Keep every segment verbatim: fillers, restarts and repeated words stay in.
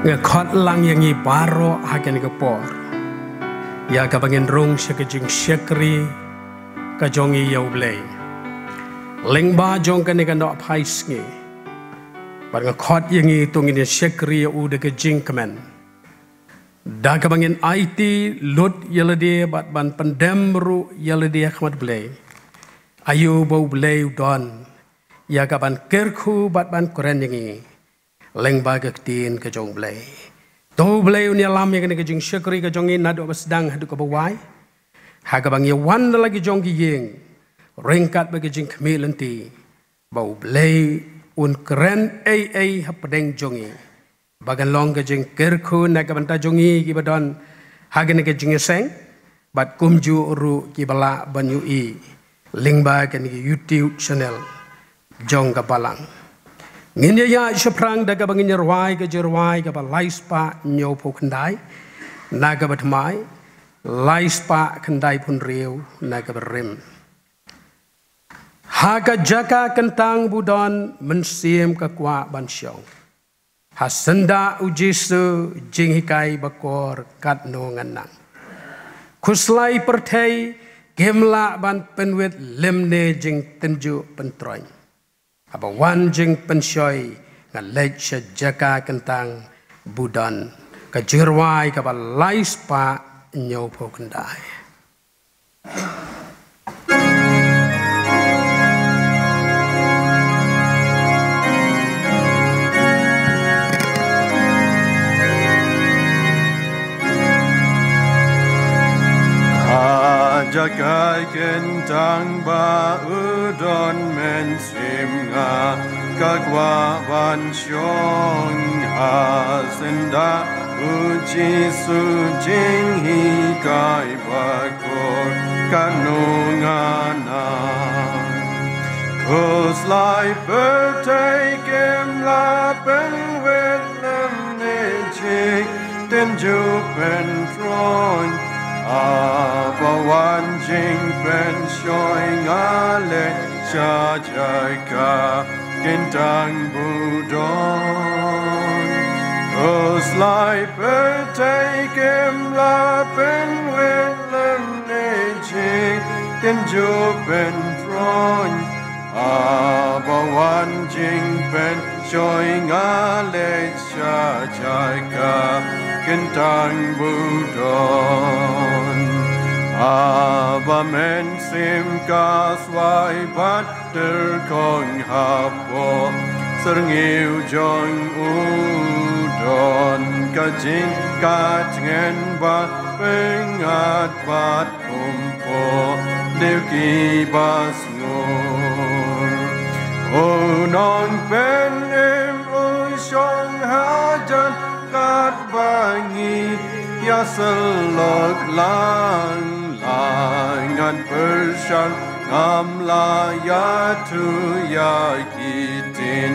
Nga khot lang ïa ngi baroh ha kane ka por, ïa kaba ngin rung sha ka jingshakri ka jong ngi ïa U Blei. Lyngba jong kane ka noh phai sngi, bad nga khot ïa ngi to ngin ïa shakri ïa u da ka jingkmen, da kaba ngin aiti lut ïa lade bad ban pyndem ruh ïa lade ha khmat Blei. Aïu ba U Blei u don ïa kaban kyrkhu bad ban kren ïa ngi lyngba ka ktien ka jong U Blei. To U Blei un ïalam ïa kane ka jingshakri ka jong ngi naduh ba sdang haduh kaba wai, ha kaba ngi wan da la ki jong ki ïing, ryngkat bad ka jingkhmih lynti ba U Blei un kren ei ei hapdeng jong ngi, ba kan long ka jingkyrkhu na ka bynta jong ngi kiba don ha kane ka jingïaseng, bad kumjuh ruh kiba lah ban ïohi lyngba kane ka YouTube channel jong ka Balang. Ngin ïa ïaid shaphrang da kaba ngin ïa rwai ka jingrwai kaba lai spah hynñiew phew khyndai na kaba thymmai, lai spah khyndai phew hynriew na kaba rim. Ha ka jaka kyntang ba u don, mynsiem ka kwah ban shong. Ha syndah U Jisu, jinghikai bakor katno ngan nang. Khuslai pyrthei kim lah ban pynwit lymne jingtynjuh pyntroiñ. Haba wan jingpynshoi nga leit sha jaka kyntang ba u don. Ka jingrwai kaba lai spah hynñiew phew khyndai. Ka jaka kyntang ba u don, mynsiem nga ka kwah ban shong. Ha syndah U Jisu, jinghikai bakor katno ngan nang. Khuslai pyrthei kim lah pynwit lymne jingtynjuh pyntroiñ. Haba wan jingpynshoi nga leit sha jaka kyntang ba u don. Khuslai pyrthei kim lah pynwit lymne jingtynjuh pyntroiñ. Haba wan jingpynshoi nga leit sha jaka kyntang ba u don. Haba mynsiem ka swai bad tyrkhong hapoh syrngiew jong u don ka jingkatngen ba pyngngad bad um poh dei kiba sngur. U Nongpynim u shong hajan katba ngi ïasyllok lang lang, ngan pyrshang ngam lah ïathuh ïa ki ktien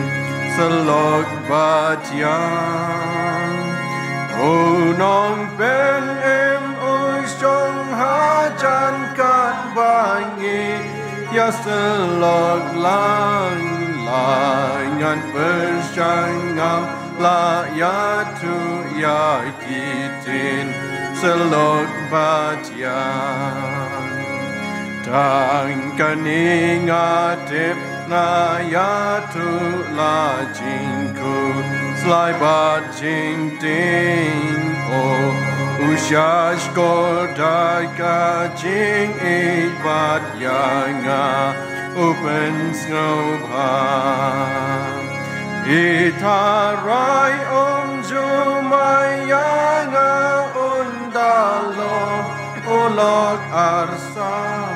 syllok ba thiang. U Nongpynim u shong hajan katba ngi ïasyllok lang lang, ngan pyrshang ngam lah ïathuh ïa ki ktien syllok ba thiang. Tang kane nga tip, nga ïathuh la jingkhuslai bad jingtieng. O, u shahshkor da ka jingïeit bad ïa nga u pynsngewbha. I tharai um ju mai ïa nga, un da long u lok arsap.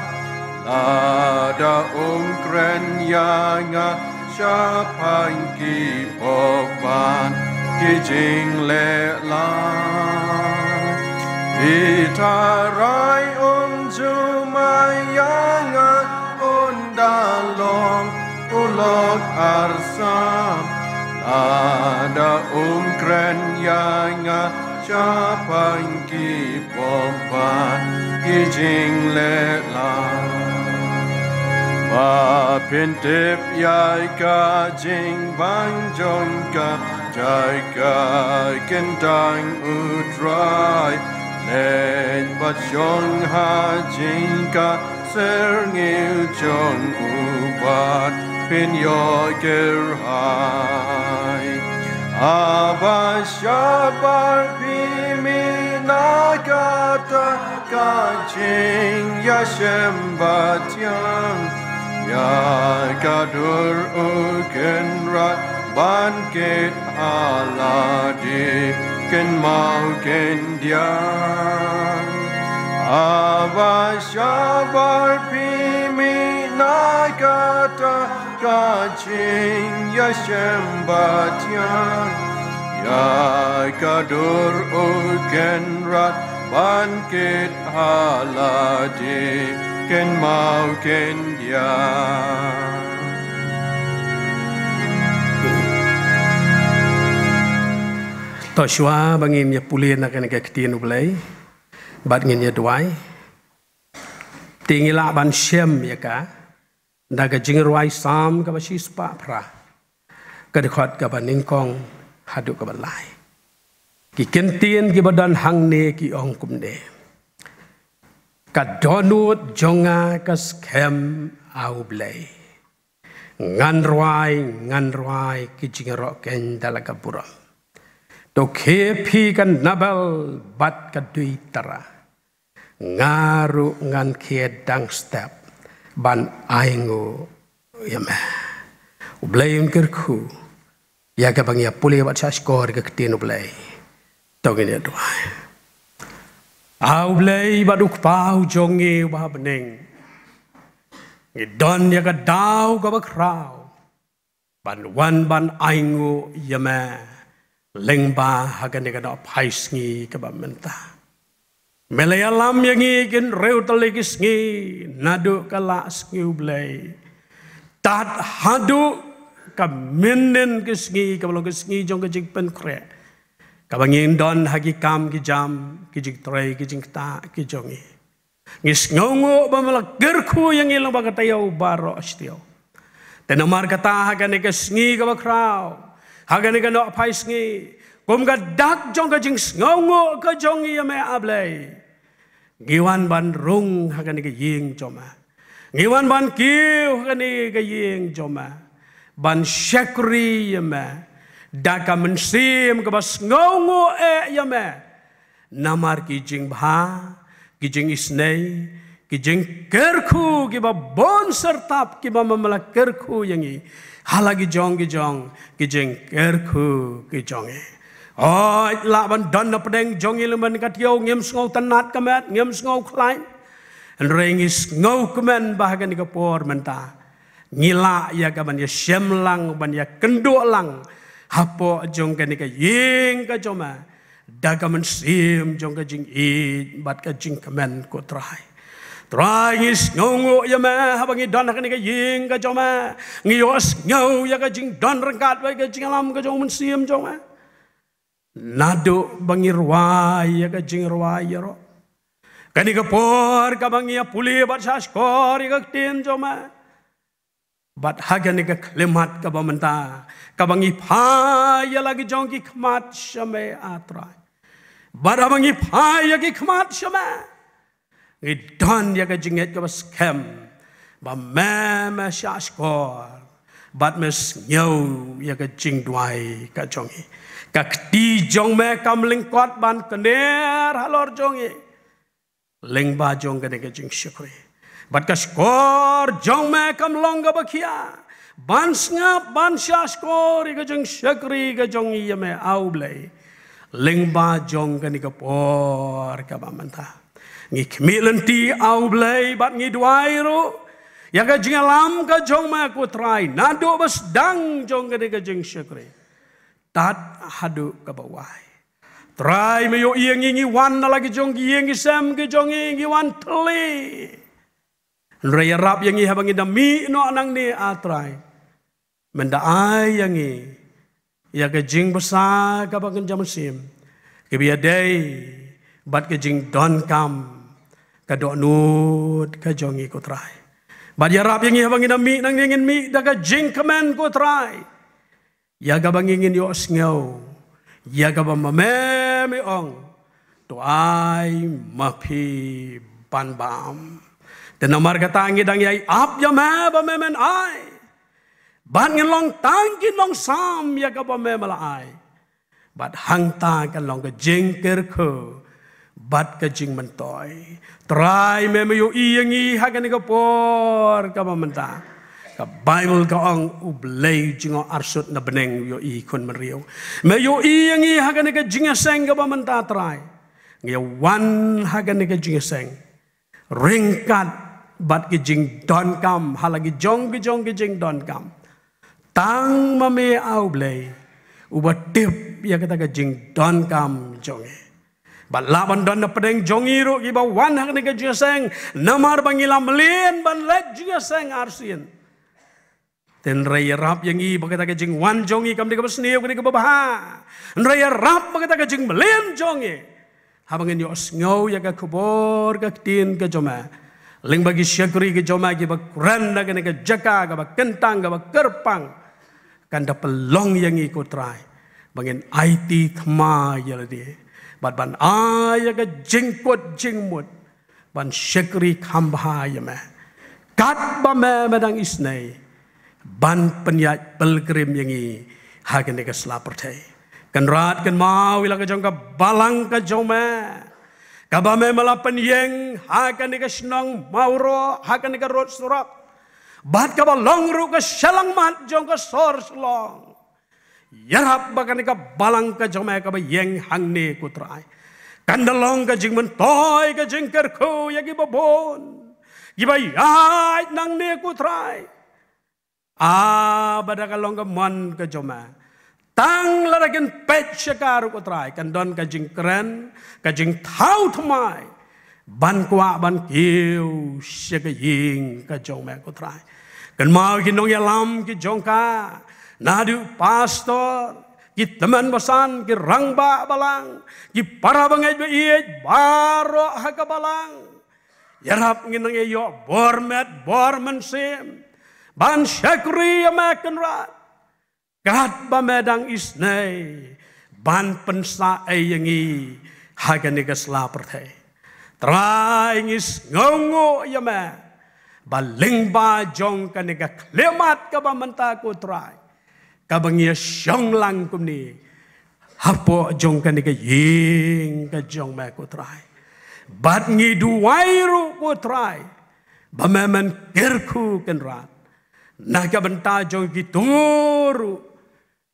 Lada um kren ïa nga shaphang ki pop bad ki jingleh lang. I tharai um ju mai ïa nga, un da long u lok arsap. Lada um kren ïa nga shaphang ki pop bad ki jingleh lang. Ba phin tip ïa ka jingbang jong ka Ka kyntang U Trai, leit bad shong ha jingkha syrngiew jong u bad phin ïoh kyrhai. Haba shabar phi mih na kata ka jingïashem batiang, ïa ka dur u kynrad ban kit ha lade kynmaw kyndiang. Haba shabar phi mih na kata ka jingïashem batiang, ïa ka dur u kynrad ban kit ha lade kynmaw kyndiang. To shuwa ba ngin ïa pule na kane ka ktien U Blei bad ngin ïa duwai, te ngi lah ban shem ïa ka da ka jingrwai Salm kaba shispah phra, ka dkhot kaba nyngkong haduh kaba lai. Ki kyntien kiba don hangne ki ong kumne: Ka dohnud jong nga ka skhem ha U Blei. Ngan rwai, ngan rwai ki jingïaroh keiñ da la ka burom. To khie phi ka nabel bad ka duitara. Nga ruh ngan khie dang step ban ainguh ïa me. U Blei un kyrkhu ïa kaba ngi ïa pule bad sha shkor ka ktien U Blei. To ngin ïa duwai. A U Blei bad U Kpa jong ngi uba ha bneng, ngi don ïa ka daw kaba khraw ban wan ban ainguh ïa me lyngba ha kane ka nohphai sngi kaba mynta. Me la ïalam ïa ngi ki hynriew tylli ki sngi naduh ka la sngi U Blei, tad haduh ka mynnin ki sngi kaba long ki sngi jong ka jingpynkhreh, kaba ngin don ha ki kam ki jam, ki jingtrei, ki jingktah ki jong ngi. Ngi sngewnguh ba me la kyrkhu ïa ngi lyngba ka taïew baroh shi taïew. Te namar kata ha kane ka sngi kaba khraw, ha kane ka nohphai sngi, kum ka dak jong ka jingsngewnguh ka jong ngi ïa me A Blei, ngi wan ban rung ha kane ka ïing jong me. Ngi wan ban kiew ha kane ka ïing jong me, ban shakri ïa me da ka mynsiem kaba sngewnguh eh ïa me. Namar ki jingbha, ki jingisynei, ki jingkyrkhu kiba bun syrtap kiba me la kyrkhu ïa ngi ha la ki jong ki jong ki jingkyrkhu ki jong ngi. Hooid, lah ban don na pdeng jong ngi lem bad ka taïew ngim sngewtynnad ka met, ngim sngewkhlaiñ. Hynrei ngi sngewkmen ba ha kane ka por mynta ngi lah ïa ka ban ïa shem lang, ban ïa kynduh lang hapoh jong kane ka ïing ka jong me da ka mynsiem jong ka jingïeit bad ka jingkmen, ko Trai. Trai, ngi sngewnguh ïa me haba ngi don ha kane ka ïing ka jong me. Ngi ïohsngew ïa ka jingdon ryngkat bad ka jingïalam ka jong u Mynsiem jong me. Naduh ba ngi rwai ïa ka jingrwai ïaroh, kane ka por kaba ngi ïa pule bad sha shkor ïa ka ktien jong me, bad ha kane ka khyllipmat kaba mynta, kaba ngi phai ïa la ki jong ki khmat sha me, A Trai. Bad haba ngi phai ïa ki khmat sha me, ngi don ïa ka jingngeit kaba skhem ba me, me shah shkor bad me sngew ïa ka jingduwai ka jong ngi. Ka kti jong me kam lyngkot ban kner halor jong ngi lyngba jong kane ka jingshakri, bad ka shkor jong me kam long kaba khia ban sngap, ban shah shkor ïa ka jingshakri ka jong ngi ïa me, A U Blei, lyngba jong kane ka por kaba mynta. Ngi khmih lynti, A U Blei, bad ngi duwai ruh ïa ka jingïalam ka jong me, ko Trai, naduh ba sdang jong kane ka jingshakri tad haduh kaba wai. Trai, me ïohi ïa ngi, ngi wan na la ki jong ki ïing ki sem ki jong ngi, ngi wan thylli. Hynrei ïarap ïa ngi haba ngi da mih noh nangne, A Trai, men da ai ïa ngi ïa ka jingbsa kaba kynja mynsiem, kaba ïadei bad ka jingdonkam ka dohnud ka jong ngi, ko Trai. Bad ïarap ïa ngi haba ngi da mih nangne, ngin mih da ka jingkmen, ko Trai, Ïa kaba ngi ngin ïohsngew ïa kaba ma me me ong, to ai ma phi ban bam. Te namar kata ngi dang ïai ap ïa me ba me men ai, bad ngin long tang ki nongsam ïa kaba me me la ai. Bad hangta kan long ka jingkyrkhu bad ka jingmyntoi. Trai, me me ïohi ïa ngi ha kane ka por kaba mynta. Ka Baibl ka ong, U Blei jong nga u arsut na bneng u ïohi khun bynriew. Me ïohi ïa ngi ha kane ka jingïaseng kaba mynta, Trai. Ngi ïa wan ha kane ka jingïaseng ryngkat bad ki jingdonkam ha la ki jong ki jong ki jingdonkam. Tang ma me, A U Blei, uba tip ïa kata ka jingdonkam jong ngi. Bad lah ban don na pdeng jong ngi ruh kiba wan ha kane ka jingïaseng, namar ba ngi la mlien ban leit jingïaseng arsien. Te hynrei ïarap ïa ngi ba kata ka jingwan jong ngi kam dei kaba sniew, kam dei kaba bha. Hynrei ïarap ba kata ka jingmlien jong ngi, haba ngin ïohsngew ïa ka khubor ka ktien ka jong me, lyngba ki shakri ka jong me kiba kren ha kane ka jaka kaba kyntang kaba kyrpang, kan da pynlong ïa ngi, ko Trai, ba ngin aiti thma ïa lade bad ban ai ïa ka jingkut jingmut ban shakri kham bha ïa me, katba me me dang isnei ban pynïaid pilgrim ïa ngi ha kane ka sla pyrthei. Kynrad, kynmaw ïa la ka jong ka balang ka jong me, kaba me me la pynïeng ha kane ka shnong Mawroh, ha kane ka rud surok, bad kaba long ruh ka shyllangmat jong ka sor Shillong. Ïarap ba kane ka balang ka jong me kaba ïeng hangne, ko Trai, kan da long ka jingmyntoi, ka jingkyrkhu ïa kiba bun kiba ïaid nangne, ko Trai. Ah, bad da ka long ka mon ka jong me, tang lada kin peit sha ka ruh, ko Trai, kan don ka jingkren, ka jingthaw thymmai ban kwah ban kiew sha ka ïing ka jong me, ko Trai. Kynmaw ki nongïalam ki jong ka, naduh pastor, ki tymmen basan, ki rangbah balang, ki para bangeit baieit baroh ha ka balang. Ïarap ngin nang ïoh bor met bor mynsiem ban shakri ïa me, Kynrad, katba me dang isnei ban pynsah ei ïa ngi ha kane ka sla pyrthei. Trai, ngi sngewnguh ïa me ba lyngba jong kane ka khyllipmat kaba mynta, ko Trai, kaba ngi ïa shong lang kumne hapoh jong kane ka ïing ka jong me, ko Trai. Bad ngi duwai ruh, ko Trai, ba me men kyrkhu, Kynrad, na ka bynta jong kito ruh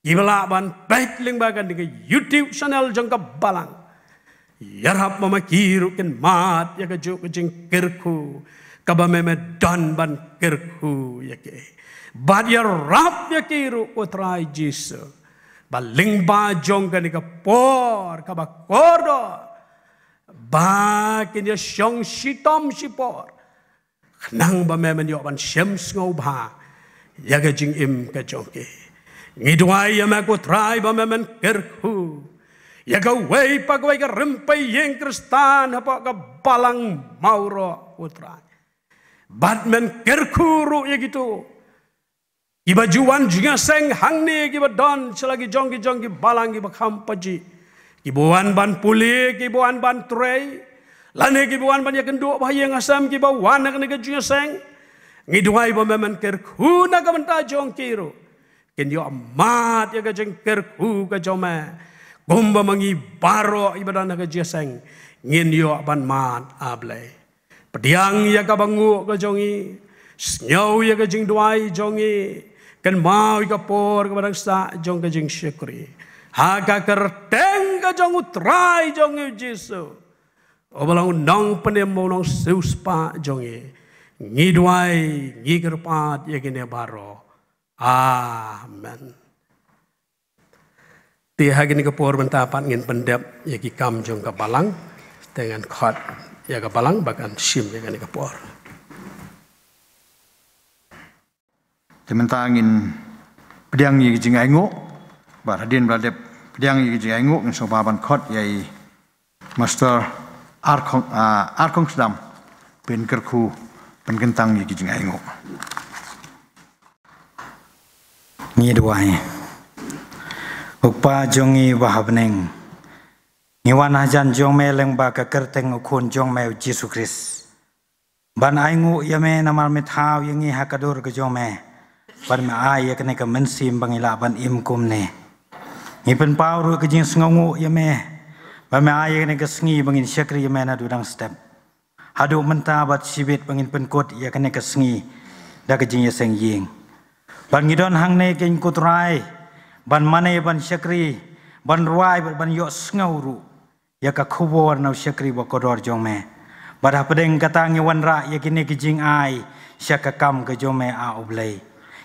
kiba lah ban peit lyngba kane ka YouTube channel jong ka balang. Ïarap ba ma ki ruh kin mad ïa kajuh ka jingkyrkhu kaba me me don ban kyrkhu ïa ki. Bad ïarap ïa ki ruh, ko Trai Jisu, ba lyngba jong kane ka por kaba kordor, ba kin ïa shong shitom shipor, khnang ba me men ïoh ban shem sngewbha ïa ka jingim ka jong ki. Ngi duwai ïa me, ko Trai, ba me men kyrkhu ïa kawei pa kawei ka rympei ïing Khristan hapoh ka balang Mawroh, ko Trai. Bad men kyrkhu ruh ïa kito kiba ju wan jingïaseng hangne, kiba don sha la ki jong ki jong ki balang kiba kham pajih, kiba wan ban pule, kiba wan ban trei, lane kiba wan ban ïakynduh bha ïing ha sem, kiba wan ha kane ka jingïaseng. Ngi duwai ba me men kyrkhu na ka bynta jong ki ruh, kin ïoh mad ïa ka jingkyrkhu ka jong me, kumba ma ngi baroh kiba don ha ka jingïaseng ngin ïoh ban mad, A Blei. Pdiang ïa ka banguh ka jong ngi, sngew ïa ka jingduwai jong ngi, kynmaw ïa ka por kaba dang sah jong ka jingshakri, ha ka kyrteng ka jong U Trai jong ngi U Jisu, uba long U Nongpynim, U Nongsiewspah jong ngi, ngi duwai, ngi kyrpad ïa kine baroh. Amen. Te ha kane ka por mynta pat ngin pyndep ïa ki kam jong ka balang. Te ngan khot ïa ka balang ba kan shim ïa kane ka por. Te mynta ngin pdiang ïa ki jingainguh. Bad hadien ba la dep pdiang ïa ki jingainguh, ngin sngewbha ban khot ïa i Master Arkong, ah, Arkong Sdam, ban kyrkhu, ban kyntang ïa ki jingainguh. Ngi duwai. U Kpa jong ngi ba ha bneng, ngi wan hajan jong me lyngba ka kyrteng u Khun jong me u Jisu Khrist, ban ai nguh ïa me namar me thaw ïa ngi ha ka dur ka jong me, ban me ai ïa kane ka mynsiem ba ngi lah ban im kumne. Ngi pynpaw ruh ka jingsngewnguh ïa me ba me ai ïa kane ka sngi ba ngin shakri ïa me naduh dang step haduh mynta bad shibit ba ngin pynkut ïa kane ka sngi da ka jingïaseng ïing. Ban ngi don hangne, keiñ ko Trai, ban mane ban shakri, ban rwai bad ban ïohsngew ruh ïa ka khubor na u shakri ba kordor jong me. Bad hapdeng kata ngi wanrah ïa kine ki jingai sha ka kam ka jong me, A U Blei.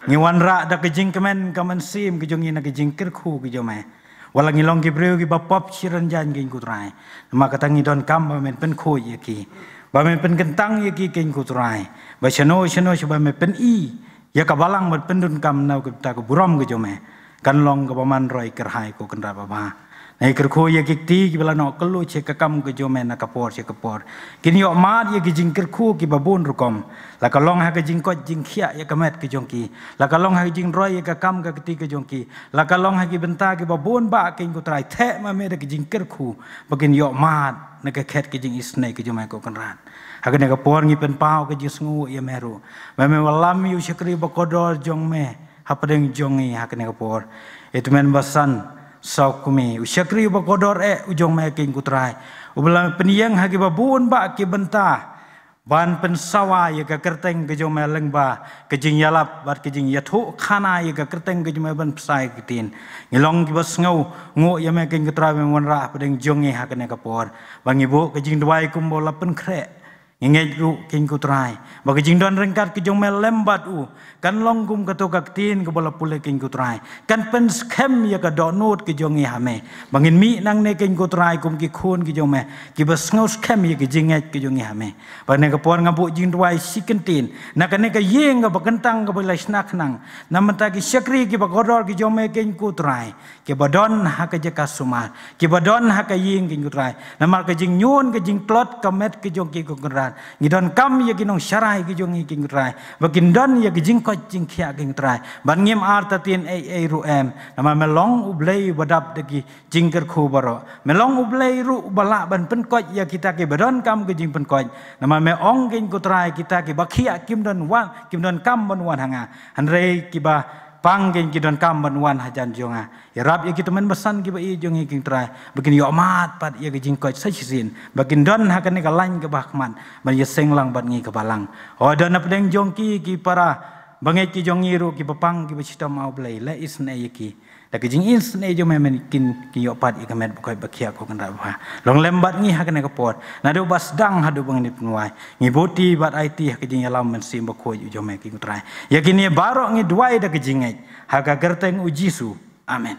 Ngi wanrah da ka jingkmen ka mynsiem ka jong ngi na ka jingkyrkhu ka jong me. Wat la ngi long ki briew kiba pop shiran jaiñ, keiñ ko Trai, namar kata ngi donkam ba men pynkhuid ïa ki, ba men pynkyntang ïa ki, keiñ ko Trai, ba shano shano shaba me pyni ïa ka balang bad pyndonkam na kata ka burom ka jong me, kan long kaba man roi kyrhai, ko Kynrad babha. Ngi kyrkhu ïa ki kti kiba la noh kylluid sha ka kam ka jong me na ka por sha ka por. Kin ïoh mad ïa ki jingkyrkhu kiba bun rukom, la ka long ha ka jingkoit jingkhiah ïa ka met ka jong ki, la ka long ha ka jingroi ïa ka kam ka kti ka jong ki, la ka long ha ki bynta kiba bun bah, keiñ ko Trai, theh ma me da ka jingkyrkhu ba kin ïoh mad na ka khet ka jingisynei ka jong me, ko Kynrad. Ha kane ka por ngi pynpaw ka jingsngewnguh ïa me ruh ba me wallam ïa u shakri ba kordor jong me hapdeng jong ngi ha kane ka por. E tymmen basan, saw kmie, u shakri ba kordor eh u jong me, keiñ ko Trai, uba la pynïeng ha kiba bun bah ki bynta ban pynsawa ïa ka kyrteng ka jong me lyngba ka jingïalap bad ka jingïathuhkhana ïa ka kyrteng ka jong me ban bsa ïa ka ktien. Ngi long kiba sngewnguh ïa me, keiñ ko Trai, ba me wanrah hapdeng jong ngi ha kane ka por, ba ngi buh ka jingduwai kumba la pynkhreh. Ngi ngeit ruh, keiñ ko Trai, ba ka jingdon ryngkat ka jong me lem bad u kan long kum kato ka ktien kaba la pule, keiñ ko Trai, kan pynskhem ïa ka dohnud ka jong ngi ha me, ba ngin mih nangne, keiñ ko Trai, kum ki khun ki jong me kiba sngewskhem ïa ka jingngeit ka jong ngi ha me. Ba kane ka por nga buh jingduwai shi kyntien na kane ka ïing kaba kyntang kaba la shna khnang, na bynta ki shakri kiba kordor ki jong me, keiñ ko Trai, kiba don ha ka jaka sumar, kiba don ha ka ïing, keiñ ko Trai, namar ka jingñion ka jingtlot ka met ka jong ki, ko Kynrad. Ngi donkam ïa ki nongsharai ki jong ngi, keiñ ko Trai, ba kin don ïa ka jingkoit jingkhiah, keiñ ko Trai, ban ngim artatien ei ei ruh em, namar me long U Blei uba dap da ki jingkyrkhu baroh. Me long U Blei ruh uba lah ban pynkoit ïa kita kiba donkam ka jingpynkoit. Namar me ong, keiñ ko Trai, kita kiba khiah kim don wan, kim donkam ban wan ha nga, hynrei kiba pang, keiñ, ki donkam ban wan hajan jong nga. Ïarap ïa ki tymmen basan kiba ïeit jong ngi, keiñ ko Trai, ba kin ïoh mad pat ïa ka jingkoit sa shisien, ba kin don ha kane ka lain kaba ha khmat ban ïaseng lang bad ngi ka balang. Ho, don hapdeng jong ki, ki para bangeit ki jong ngi ruh kiba pang kiba shitom, A U Blei, leh isynei ïa ki da ka jingisynei jong me, men kin, kin ïoh pat ïa ka met bakhuid bakhiah, ko Kynrad babha. Long lem bad ngi ha kane ka por, naduh ba sdang haduh ba ngin ïa pynwai. Ngi buti bad aiti ha ka jingïalam Mynsiem Bakhuid u jong me, keiñ ko Trai. Ïa kine baroh ngi duwai da ka jingngeit ha ka kyrteng u Jisu. Amen.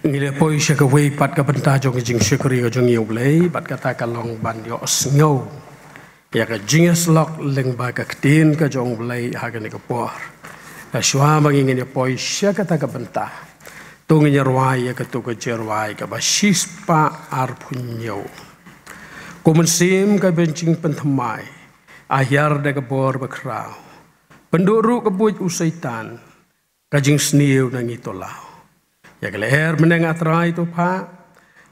Ngi la poi sha kawei pat ka bynta jong ka jingshakri ka jong ngi ïa U Blei, bad kata ka long ban ïohsngew ïa ka jingïasyllok lyngba ka ktien ka jong U Blei ha kane ka por. Ka shuwa ba ngi ngin ïa poi sha kata ka bynta, to ngin ïa rwai ïa kato ka jingrwai kaba shispah arphew hynñiew. Ko Mynsiem ka jingpynthymmai, ai hiar da ka bor bakhraw, pynduh ruh ka buit u Soitan, ka jingsniew na ngi to law. Ïa ka lyer bneng, A Trai, to phah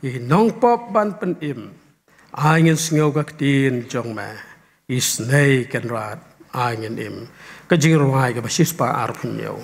ïa ki nongpop ban pynim. Ai ngin sngew ka ktien jong me. Isynei Kynrad, ai ngin im. Ka jingrwai kaba shispah arphew hynñiew.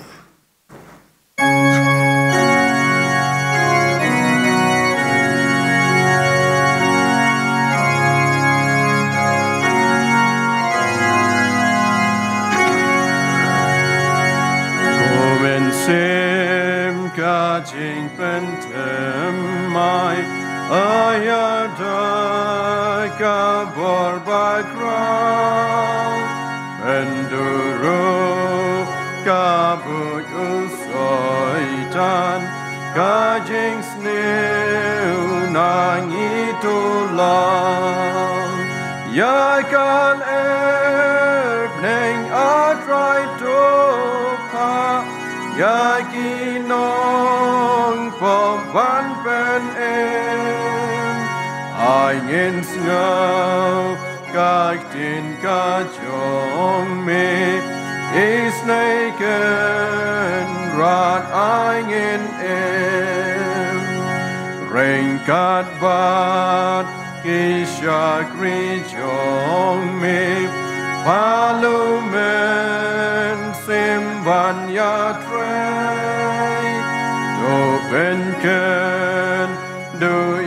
Ko Mynsiem ka jingpynthymmai, ai hiar da ka bor bakhraw, pynduh ruh ka buit u Soitan, ka jingsniew na ngi to law. Ïa ka lyer bneng, A Trai, to phah ïa ki nongpop ban pynim. Ai ngin sngew ka ktien ka jong me. Isynei Kynrad, Bad ai ngin im ryngkat bad ki shakri jong me, parliament sim ban ïatrei. To pynkynduh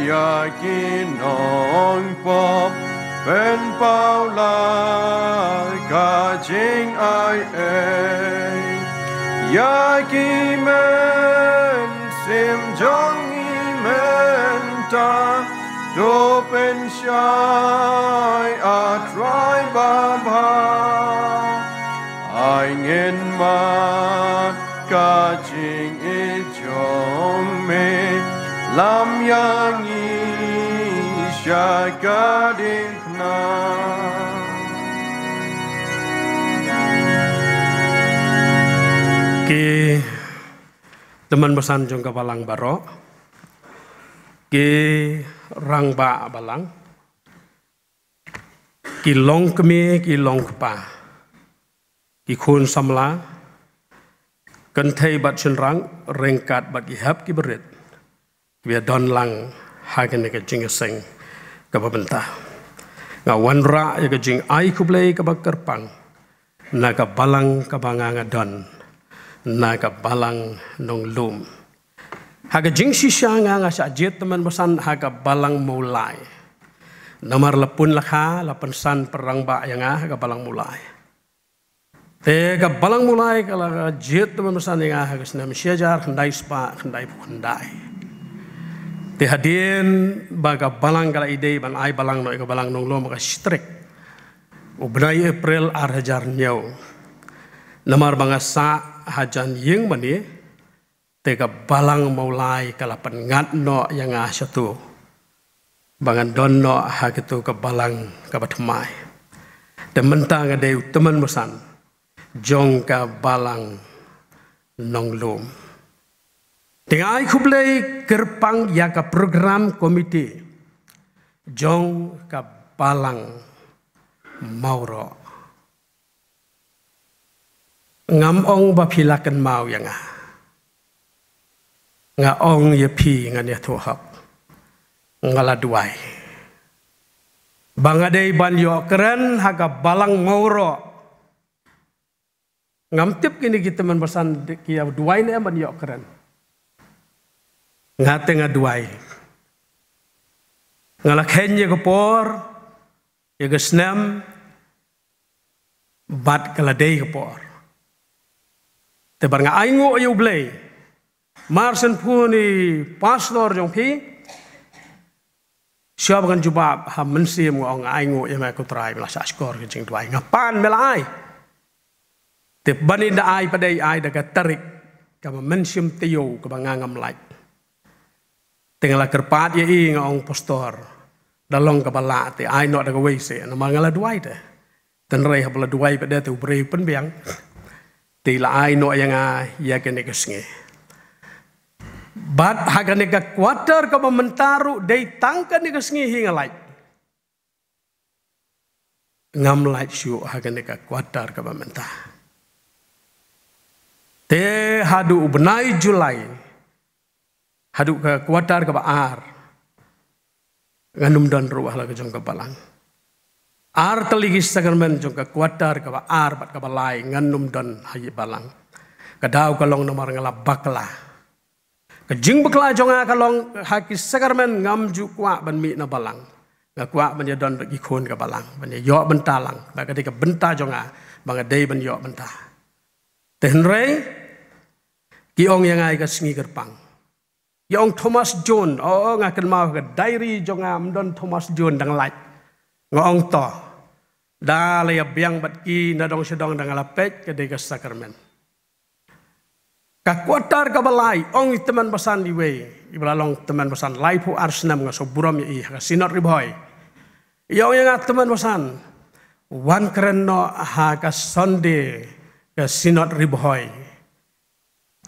ïa ki nongpop, pynpaw la ka jingai ei ïa ki mynsiem jong ngi mynta. To pynshai, A Trai babha, ai ngin mad ka jingïeit jong me, lam ïa ngi sha ka diengphna. Ki tymmen basan jong ka balang baroh, ki rangbah balang, ki longkmie ki longkpa, ki khun samla, kynthei bad shynrang, ryngkat bad ki hep ki barit, kiba ïadon lang ha kane ka jingïaseng kaba mynta. Nga wanrah ïa ka jingai khublei kaba kyrpang na ka balang kaba nga nga don, na ka balang Nonglum. Ha ka jingshisha nga nga shah jied tymmen basan ha ka balang Mawlai. Namar la pun la kha, la pynsan pynrangbah ïa nga ha ka balang Mawlai. Te ka balang Mawlai ka la jied tymmen basan ïa nga ha ka snem shi hajar khyndai spah khyndaiphew khyndai. Te hadien ba ka balang ka la ïadei ban ai balang noh ïa ka balang Nonglum ha ka shi tarik u bnai April ar hajar hynñiew. Namar ba nga sah hajan ïing mane, te ka balang Mawlai ka la pynngat noh ïa nga shato ba ngan don noh ha kato ka balang kaba thymmai. Te mynta nga dei u tymmen basan jong ka balang Nonglum. Te nga ai khublei kyrpang ïa ka program committee jong ka balang Mawroh. Ngam ong ba phi la kynmaw ïa nga. Nga ong ïa phi, ngan ïathuh hok, nga la duwai ba nga dei ban ïoh kren ha ka balang Mawroh. Ngam tip kine ki tymmen basan ki ïa duwai ne em ban ïoh kren. Nga te nga duwai. Nga la kheiñ ïa ka por, ïa ka snem, bad ka la dei ka por. Te bad nga ainguh ïa U Blei, mar shen pun i pastor jong phi, shuwa ba ngan jubab ha mynsiem nga ong nga ainguh ïa me ko Trai, me la shah shkor ka jingduwai, nga pan me la ai. Te ban ynda ai pat dei ai da ka tarik kaba mynsiem taïew kaba nga ngam lait. Te nga la kyrpad ïa i, nga ong pastor, da long kaba lah te ai noh da kawei seh, namar nga la duwai te. Tynrai haba la duwai pat de te U Blei u pynbiang. Te la ai noh ïa nga ïa kane ka sngi. Bad ha kane ka quarter kaba mynta ruh dei tang kane ka sngi hi nga lait. Ngam lait shuh ha kane ka quarter kaba mynta. Te haduh u bnai July, haduh ka quarter kaba ar, ngan ym don ruh ha la ka jong ka balang. Ar tylli ki sakramen jong ka quarter kaba ar bad kaba lai ngan ym don ha i balang. Ka daw ka long namar nga la bakla. Ka jingbakla jong nga ka long ha ki sakramen ngam ju kwah ban mih na balang. Nga kwah ban ïadon bad ki khun ka balang, ban ïa ïoh bynta lang, ba ka dei ka bynta jong nga ba nga dei ban ïoh bynta. Te hynrei ki ong ïa nga ïa ka sngi kyrpang. Ki ong Thomas Jones, oh, nga kynmaw ka diary jong nga, ym don Thomas Jones dang lait. Nga ong to, da la ïa biang bad ki na dong sha dong, da nga la peit ka dei ka sakramen. Ka quarter kaba lai, ong i tymmen basan iwei iba la long tymmen basan laiphew ar snem, nga sngewburom ïa i ha ka Synod Ri Bhoi. I ong ïa nga, tymmen basan, wan kren noh ha ka Sunday ka Synod Ri Bhoi.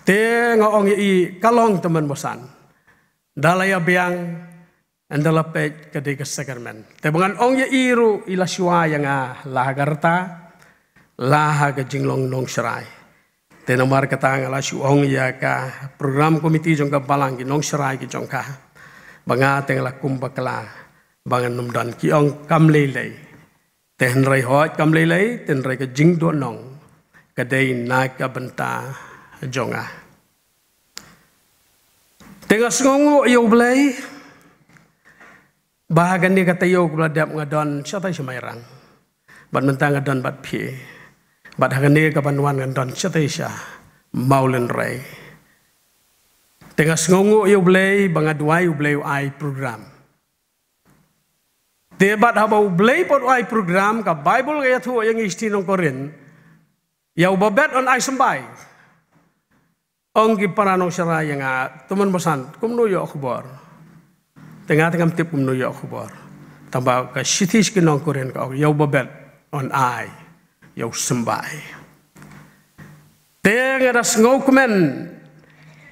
Te nga ong ïa i, ka long tymmen basan, da la ïa biang, ynda la peit ka dei ka sakramen. Te ba ngan ong ïa i ruh i la shuwa ïa nga la ha ka rta, la ha ka jinglong nongshrai. Te namar kata nga la shu ong ïa ka program committee jong ka balang, ki nongshrai ki jong ka, ba nga te nga la kum bakla ba ngan ym don. Ki ong kam lei lei. Te hynrei hooid kam lei lei, te hynrei ka jingduhnong ka dei na ka bynta jong nga. Te nga sngewnguh ïa U Blei ba ha kane ka taïew kaba la dep nga don shatei sha Mairang, bad mynta nga don bad phi, bad ha kane ka ban wan ngan don shatei sha Mawlynrei. Te nga sngewnguh ïa U Blei ba nga duwai U Blei u ai program. Te bad haba U Blei pat u ai program, ka Baibl ka ïathuh ïa ngi shithi nong Korinth, ïa uba bet un ai symbai. Ong ki para nongshrai ïa nga, to men basan kumno ïoh khubor? Te nga te ngam tip kumno ïoh khubor. Tangba ka shithi sha ki nong Korinth ka ong ïa uba bet un ai, ïa u symbai. Te nga da sngewkmen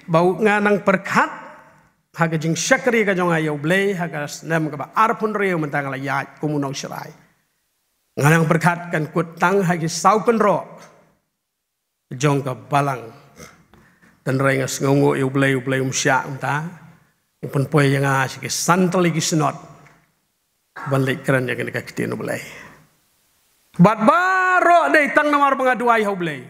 ba u, nga nang pyrkhat ha ka jingshakri ka jong nga ïa U Blei ha ka snem kaba arphew hynriew mynta nga la ïaid kum u nongshrai. Nga nang pyrkhat kan kut tang ha ki saw kynroh jong ka balang. Te hynrei nga sngewnguh ïa U Blei, U Blei um shah mynta u pynpoi ïa nga sha ki san tylli ki synod ban leit kren ïa kane ka ktien U Blei. Bad baroh dei tang namar ba nga duwai ha U Blei.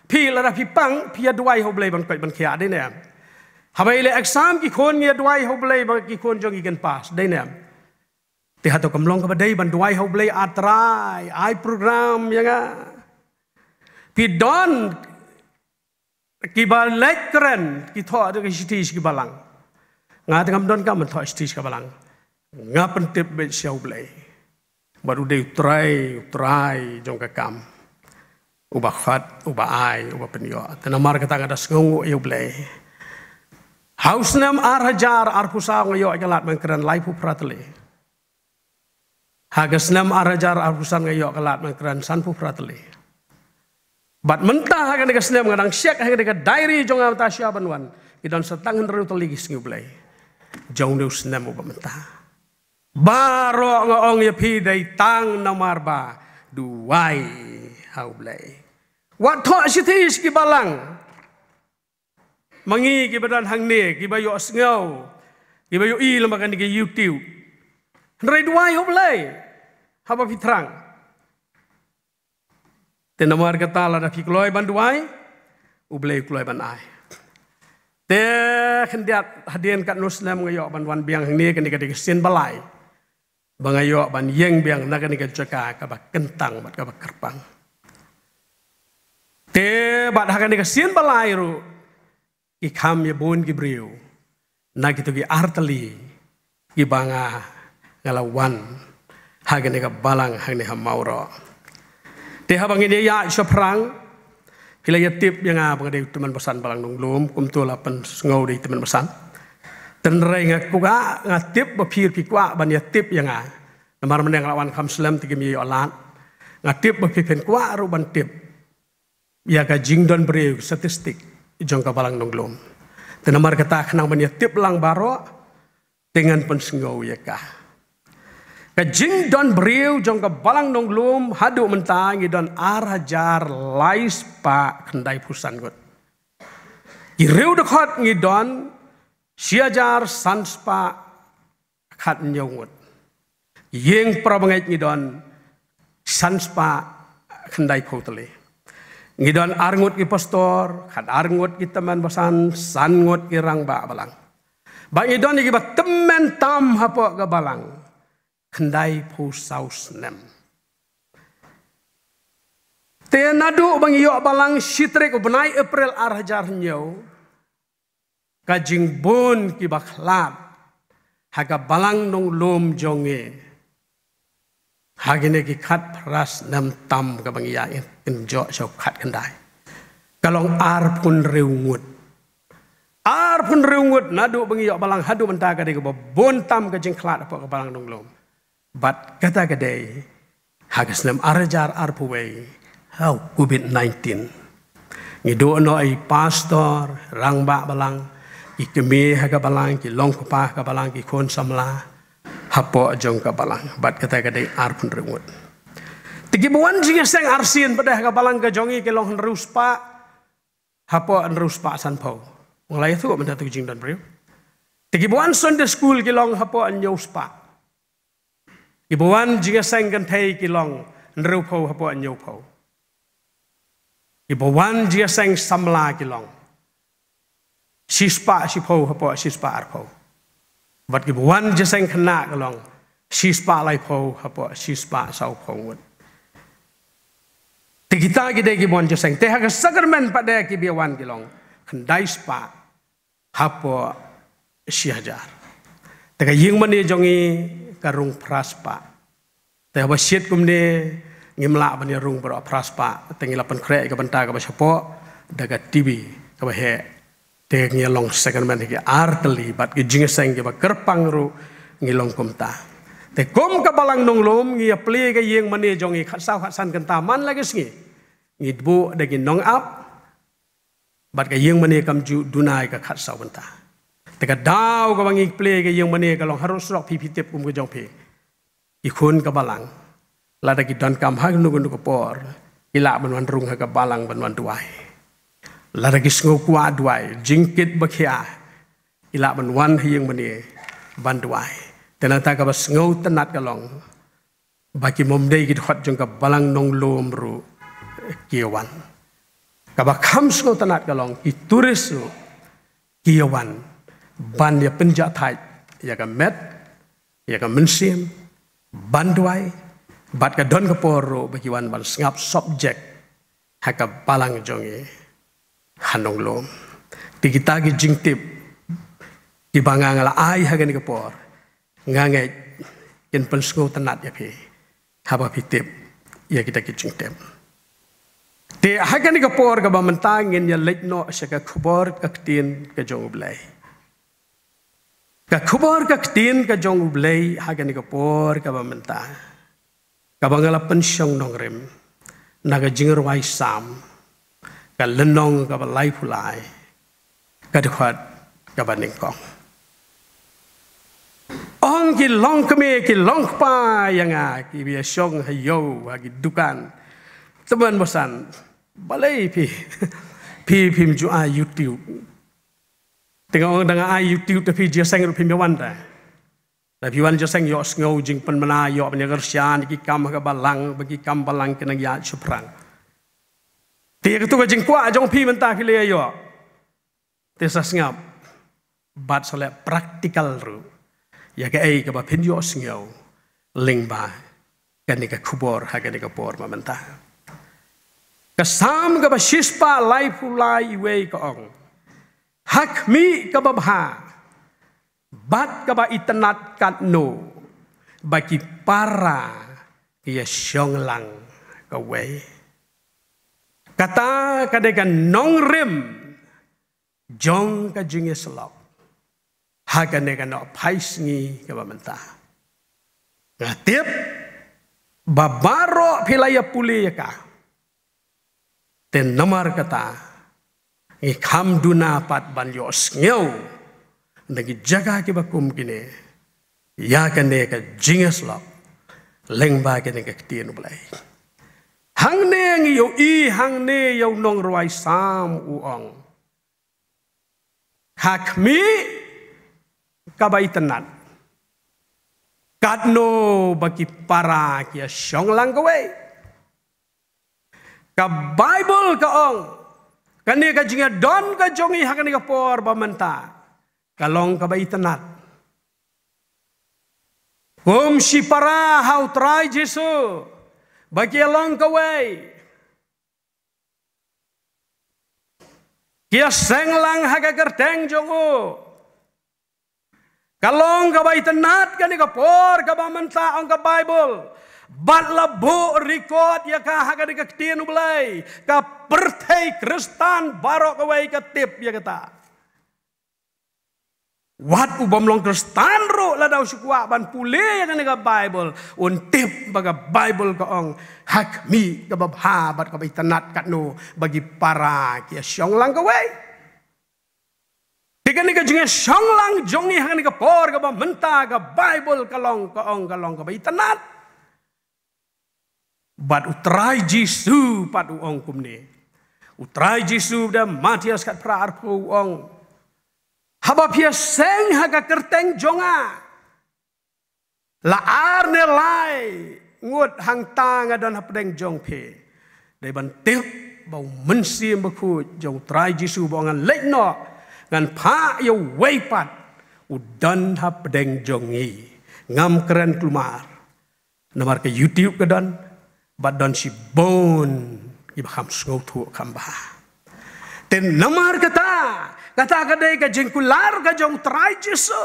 Phi lada phi pang phi ïa duwai ha U Blei ban koit ban khiah, dei ne em? Haba ïaleh exam ki khun ngi ïa duwai ha U Blei ba ki khun jong ngi kin pass, dei ne em? Te hato kam long kaba dei ban duwai ha U Blei, A Trai ai program ïa nga? Phi don kiba leit kren, ki thoh da ka shithi sha ki balang. Nga te ngam don kam ban thoh shithi sha ka balang. Nga pyntip beit sha U Blei. Bad u dei U Trai, U Trai jong ka kam, uba khot, uba ai, uba pynïoh. Te namar kata nga da sngewnguh ïa U Blei. Ha u snem ar hajar arphew saw nga ïoh ïa ka lad ban kren laiphew phra tylli. Ha ka snem ar hajar arphew san nga ïoh ka lad ban kren sanphew phra tylli. Bad mynta ha kane ka snem nga dang check ha kane ka diary jong nga mynta sha ban wan, ki don sa tang hynriew tylli ki sngew Blei jong une u snem uba mynta. Baroh nga ong ïa phi dei tang namar ba duwai ha U Blei. Wat thoh shithi sha ki balang. Ma ngi kiba don hangne, kiba ïohsngew, kiba ïohi lem bad kane ka YouTube, hynrei duwai ha U Blei haba phi thrang. Te namar kata lada phi kloi ban duwai, U Blei u kloi ban ai. Te khyndiat hadien katno snem nga ïoh ban wan biang hangne, kane ka dei ka sien ba lai ba nga ïoh ban ïeng biang na kane ka jaka kaba kyntang bad kaba kyrpang. Te bad ha kane ka sien ba lai ruh ki kham ïa bun ki briew na kito ki artylli kiba nga, nga la wan ha kane ka balang hangne ha Mawroh. Te haba ngin ïa ïaid shaphrang, phi la ïa tip ïa nga ba nga dei u tymmen basan balang Nonglum, kumto la pynsngew dei tymmen basan. Te hynrei nga kwah, nga tip ba phi ruh phi kwah ban ïa tip ïa nga. Namar mynne nga la wan kham slem te kim ïa ïoh lad. Nga tip ba phi phin kwah ruh ban tip ïa ka jingdon briew, statistic jong ka balang Nonglum. Te namar kata khnang ban ïa tip lang baroh, te ngan pynsngew ïa ka. Ka jingdon briew jong ka balang Nonglum haduh mynta ngi don ar hajar lai spah khyndai phew san ngut. Ki riew dkhot ngi don shi hajar san spah khathynñiew ngut. Ïing para bangeit ngi don san spah khyndai phew tylli. Ngi don ar ngut ki pastor, khatar ngut ki tymmen basan, san ngut ki rangbah balang. Bad ngi don ïa kiba tymmen tam hapoh ka balang khyndai phew saw snem. Te naduh ba ngi ïoh balang shi tarik u bnai April ar hajar hynñiew, ka jingbun kiba khlad ha ka balang Nonglum jong ngi ha kine ki khatphra snem tam kaba ngi ïa kynjoh sha u khatkhyndai, ka long arphew hynriew ngut. Arphew hynriew ngut naduh ba ngi ïoh balang haduh mynta, ka dei kaba bun tam ka jingkhlad hapoh ka balang Nonglum. Bad kata ka dei ha ka snem ar hajar arphew wei, ha u Covid nineteen. Ngi duh noh ïa i pastor, rangbah balang, ki kmie ha ka balang, ki long kpa ha ka balang, ki khun samla hapoh jong ka balang. Bad kata ka dei arphew hynriew ngut. Te kiba wan jingïaseng arsien pat ha ka balang ka jong ngi ki long hynriew spah hapoh hynriew spah sanphew. Ong la ïathuh mynta tu jingdon briew. Te kiba wan Sunday school ki long hapoh hynñiew spah. Kiba wan jingïaseng kynthei ki long hynriewphew hapoh hynñiewphew. Kiba wan jingïaseng samla ki long shispah shiphew hapoh shispah arphew. Bad kiba wan jingïaseng khynnah ki long shispah laiphew hapoh shispah sawphew ngut. Te kita ki dei kiba wan jingïaseng. Te ha ka sakramen pat de kiba wan ki long khyndai spah hapoh shi hajar. Te ka ïing mane jong ngi ka rung phra spah. Te haba shit kumne ngim lah ban ïa rung baroh phra spah. Te ngi la pynkhreh ïa ka bynta kaba shapoh da ka T V kaba heh. Te ngi ïa long sakramen ha ki ar tylli bad ki jingïaseng kiba kyrpang ruh ngi long kumta. Te kum ka balang nonglum ngi ïa plie ka ïing mane jong ngi khatsaw khatsan kynta man la ka sngi. Ngi dbuh da ki nongap bad ka ïing mane kam ju duna ïa ka khatsaw bynta. Te ka daw kaba ngi plie ka ïing mane ka long harud surok phi phi tip kum ka jong phi. Ki khun ka balang lada ki donkam ha kano kano ka por ki lah ban wan rung ha ka balang ban wan duwai. Lada ki sngew kwah duwai jingkit ba khia ki lah ban wan ha ïing mane ban duwai. Te nangta kaba sngewtynnat ka long ba ki mom dei ki dkhot jong ka balang nonglum ruh ki wan. Kaba kham sngewtynnat ka long ki tourist ruh ki wan ban ïa pynjahthait ïa ka met ïa ka mynsiem ban duwai bad ka don ka por ruh ba ki wan ban sngap subject ha ka balang jong ngi ha nonglum. Te kita ki jingtip kiba nga nga la ai ha kane ka por nga ngeit kin pynsngewtynnat ïa phi haba phi tip ïa kita ki jingtip. Te ha kane ka por kaba mynta ngin ïa leit noh sha ka khubor ka ktien ka jong U Blei. Ka khubor ka ktien ka jong U Blei ha kane ka por kaba mynta kaba nga la pynshong nongrim na ka jingrwai Salm ka lynnong kaba laiphew lai ka dkhot kaba nyngkong. Ong ki long kmie ki long kpa ïa nga kiba ïa shong ha ïew ha ki dukan. Tymmen basan balei phi phi phim ju ai YouTube. Te nga ong da nga ai YouTube te phi jingïaseng ruh phim ïa wan te. Da phi wan jingïaseng ïohsngew jingpynbna ïoh ban ïa kyrshan ki kam ha ka balang ba ki kam balang ki nang ïaid shaphrang. Te ïa katu ka jingkwah jong phi mynta phi la ïoh. Te sa sngap bad sa leh practical ruh ïa kaei kaba phin ïohsngew lyngba kane ka khubor ha kane ka por ba mynta. Ka Salm kaba shispah laiphew lai iwei ka ong, ha khmih kaba bha bad kaba itynnat katno ba ki para ki ïa shong lang kawei. Kata ka dei ka nongrim jong ka jingïasyllok ha kane ka nohphaisngi kaba mynta. Nga tip ba baroh phi la ïa pule ïa ka. Te namar kata ngi kham duna pat ban ïohsngew na ki jaka kiba kum kine ïa kane ka jingïasyllok lyngba kane ka ktien U Blei. Hangne ngi ïohi hangne ïa u nongrwai Salm u ong, ha khmih kaba itynnat katno ba ki para ki ïa shong lang kawei. Ka Baibl ka ong kane ka jingïadon ka jong ngi ha kane ka por ba mynta ka long kaba itynnat. Kum shipara ha U Trai Jisu ba ki ïa long kawei. Ki ïa seng lang ha ka kyrteng jong u. Ka long kaba itynnat kane ka por kaba mynta ong ka Baibl. Bad la buh record ïa ka ha kane ka ktien U Blei. Ka pyrthei Khristan baroh kawei ka tip ïa kata. Wat u bym long Khristan ruh lada u shu kwah ban pule ïa kane ka Baibl un tip ba ka Baibl ka ong ha khmih kaba bha bad kaba itynnat katno ba ki para ki ïa shong lang kawei. Te kane ka jingïashong lang jong ngi ha kane ka por kaba mynta ka Baibl ka long, ka ong, ka long kaba itynnat. Bad U Trai Jisu pat u ong kumne, U Trai Jisu da Mathaios khatphra arphew u ong, haba phi ïaseng ha ka kyrteng jong nga, la ar ne lai ngut hangta nga don hapdeng jong phi. Dei ban tip ba u Mynsiem Bakhuid jong u Trai Jisu ba ngan leit noh, ngan phah ïa uwei pat, u don hapdeng jong ngi. Ngam kren kulmar. Namar ka YouTube ka don, bad don shibun kiba kham sngewthuh kham bha. Te namar kata, kata ka dei ka jingkular ka jong u Trai Jisu.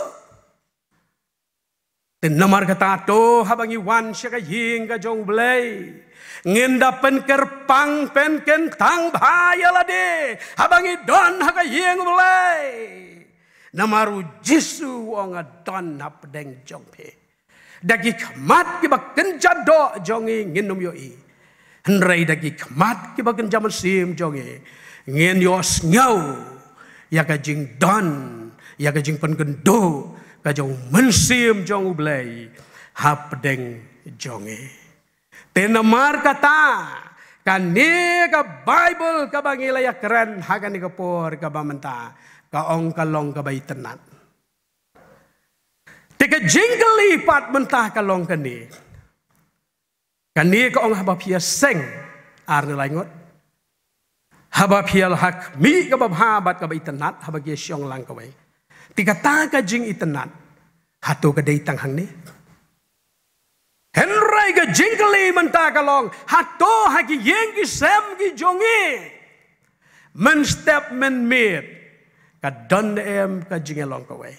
Te namar kata to haba ngi wan sha ka ïing ka jong u Blei, ngin da pynkyrpang pynkyntang bha ïa lade haba ngi don ha ka ïing u Blei. Namar u Jisu u ong nga don hapdeng jong phi. Da ki khmat kiba kynja doh jong ngi ngin ym ïohi. Hynrei da ki khmat kiba kynja mynsiem jong ngi ngin ïohsngew ïa ka jingdon, ïa ka jingpynkynduh ka jong u Mynsiem jong u Blei hapdeng jong ngi. Te namar kata, kane ka Baibl kaba ngi la ïakren ha kane ka por kaba mynta, ka ong ka long kaba itynnad. Te ka jingkylli pat mynta ka long kane. Kane ka ong haba phi ïaseng ar ne lai ngut, haba phi ïa la ha khmih kaba bha bad kaba itynnad, haba ki ïa shong lang kawei. Te kata ka jingitynnad, hato ka dei tang hangne? Hynrei ka jingkylli mynta ka long, hato ha ki ïing ki sem ki jong ngi, mynstep mynmiet, ka don em ka jingïalong kawei?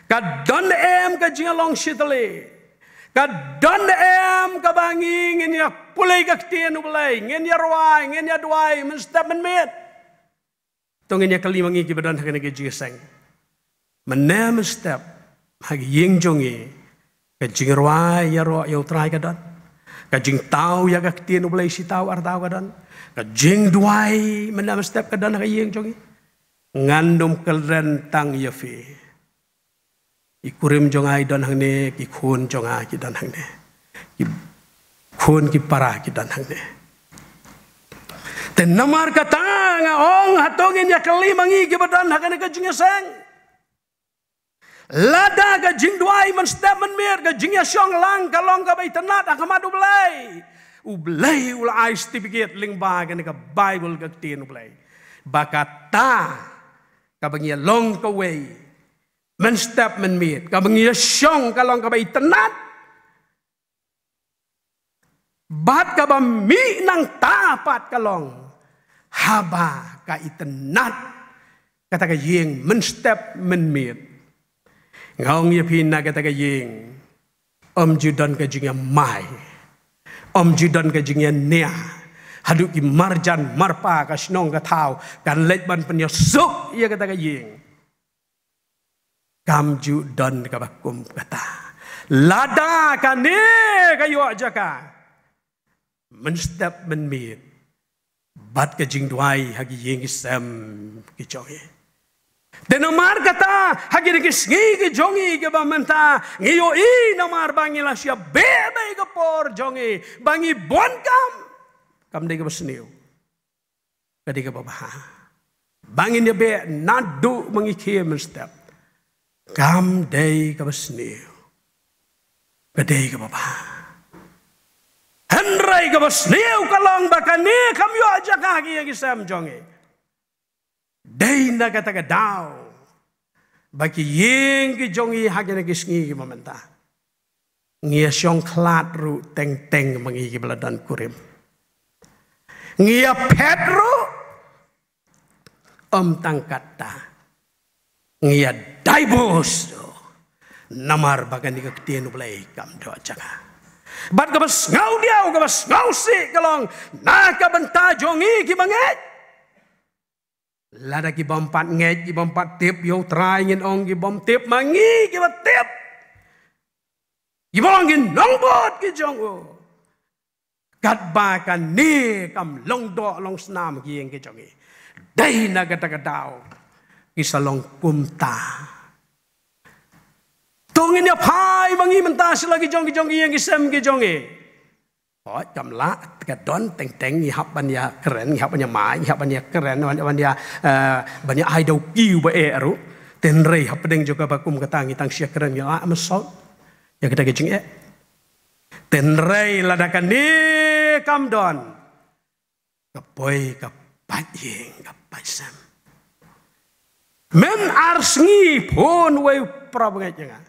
Ka don em ka jingïalong shitylli? Ka don em kaba ngi ngin ïa pule ka ktien u Blei, ngin ïa rwai, ngin ïa duwai mynstep mynmiet? To ngin ïa kylli ma ngi kiba don ha kane ka jingïaseng. Mynne mynstep ha ka ïing jong ngi, ka jingrwai ïaroh ïa u Trai ka don. Ka jingtaw ïa ka ktien u Blei shi taw ar taw ka don. Ka jingduwai mynne mynstep ka don ha ka ïing jong ngi. Ngan ym kren tang ïa phi. Ki kurim jong nga ki don hangne, ki khun jong nga ki don hangne. Ki khun ki para ki don hangne. Te namar kata nga ong, hato ngin ïa kylli ma ngi kiba don ha kane ka jingïaseng. Lada ka jingduwai mynstep mynmiet, ka jingïashong lang ka long kaba itynnad ha khmat u Blei, u Blei u la ai certificate lyngba kane ka Baibl, ka ktien u Blei, ba kata kaba ngi ïalong kawei mynstep mynmiet, kaba ngi ïashong ka long kaba itynnad. Bad kaba mih nangta pat ka long, haba ka itynnad kata ka ïing mynstep mynmiet, nga ong ïa phi, na kata ka ïing ym ju don ka jingïamai, ym ju don ka jingïania. Haduh ki marjan marpa ka shnong ka thaw kan leit ban pynïasuk ïa kata ka ïing. Kam ju don kaba kum kata. Lada kane ka ïoh jaka mynstep mynmiet bad ka jingduwai ha ki ïing ki sem ki jong ngi. Te namar kata, ha kine ki sngi ki jong ngi kiba mynta, ngi ïohi namar ba ngi la shah beh bad ka por jong ngi ba ngi bun kam, kam dei kaba sniew. Ka dei kaba bha ba ngin ïa beh naduh ba ngi khie mynstep. Kam dei kaba sniew. Ka dei kaba bha. Hynrei kaba sniew ka long ba kane kam ïoh jaka ha ki ïing ki sem jong ngi. Dei na kata ka daw ba ki ïing ki jong ngi ha kine ki sngi kiba mynta, ngi ïa shong khlad ruh teng teng ma ngi kiba la don kurim. Ngi ïa phet ruh, ym tang katta, ngi ïa divorce ruh. Namar ba kane ka ktien u Blei kam don jaka. Bad kaba sngew diaw, kaba sngew sih ka long na ka bynta jong ngi kiba ngeit. Lada ki bym pat ngeit, ki bym pat tip ïa u Trai, ngin ong ki bym tip, ma ngi kiba tip, kiba long ki nongbud ki jong u, katba kane kam long doh long snam ha ki ïing ki jong ngi, dei na kata ka daw ki sa long kumta. To ngin ïa phai ma ngi mynta sha la ki jong ki jong ki ïing ki sem ki jong ngi. Hooid, kam lah, ka don teng teng ngi hap ban ïa kren, ngi hap ban ïa mai, ngi hap ban ïa kren, ban, ban ïa, eh, ban ïa ai da u kiew ba eh ruh. Hynrei hapdeng jong kaba kum kata ngi tang shu ïa kren, ngi lah mynsiem ïa kata ka jingeh. Hynrei lada kane kam don, ka poi ka paidbah, ka paidsem. Mynta ar sngi phone uwei u para bangeit ïa nga.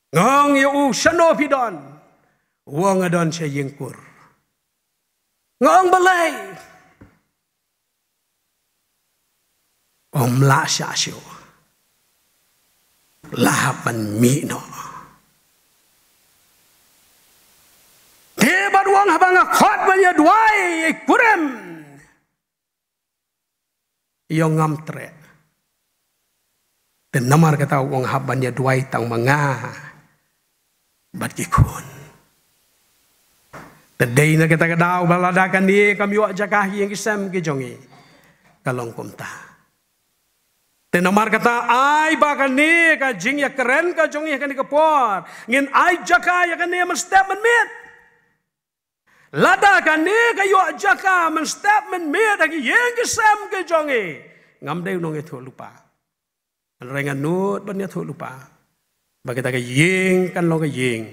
Nga ong ïa u, shano phi don? U ong nga don sha ïing kur. Nga ong balei? Ym lah shah shuh. Lah ban mih noh. Te bad u ong haba nga khot ban ïa duwai, ïa kurim, ïa ngam treh. Te namar kata u ong hap ban ïa duwai tang ma nga bad ki khun. Te dei na kata ka daw ba lada kane kam ïoh jaka ha ïing ki sem ki jong ngi, ka long kumta. Te namar kata ai ba kane ka jingïakren ka jong ngi ha kane ka por, ngin ai jaka ïa kane mynstep mynmiet. Lada kane ka ïoh jaka mynstep mynmiet ha ki ïing ki sem ki jong ngi, ngam dei u nongïathuhlypa. Hynrei nga nud ban ïathuhlypa ba kata ka ïing kan long ka ïing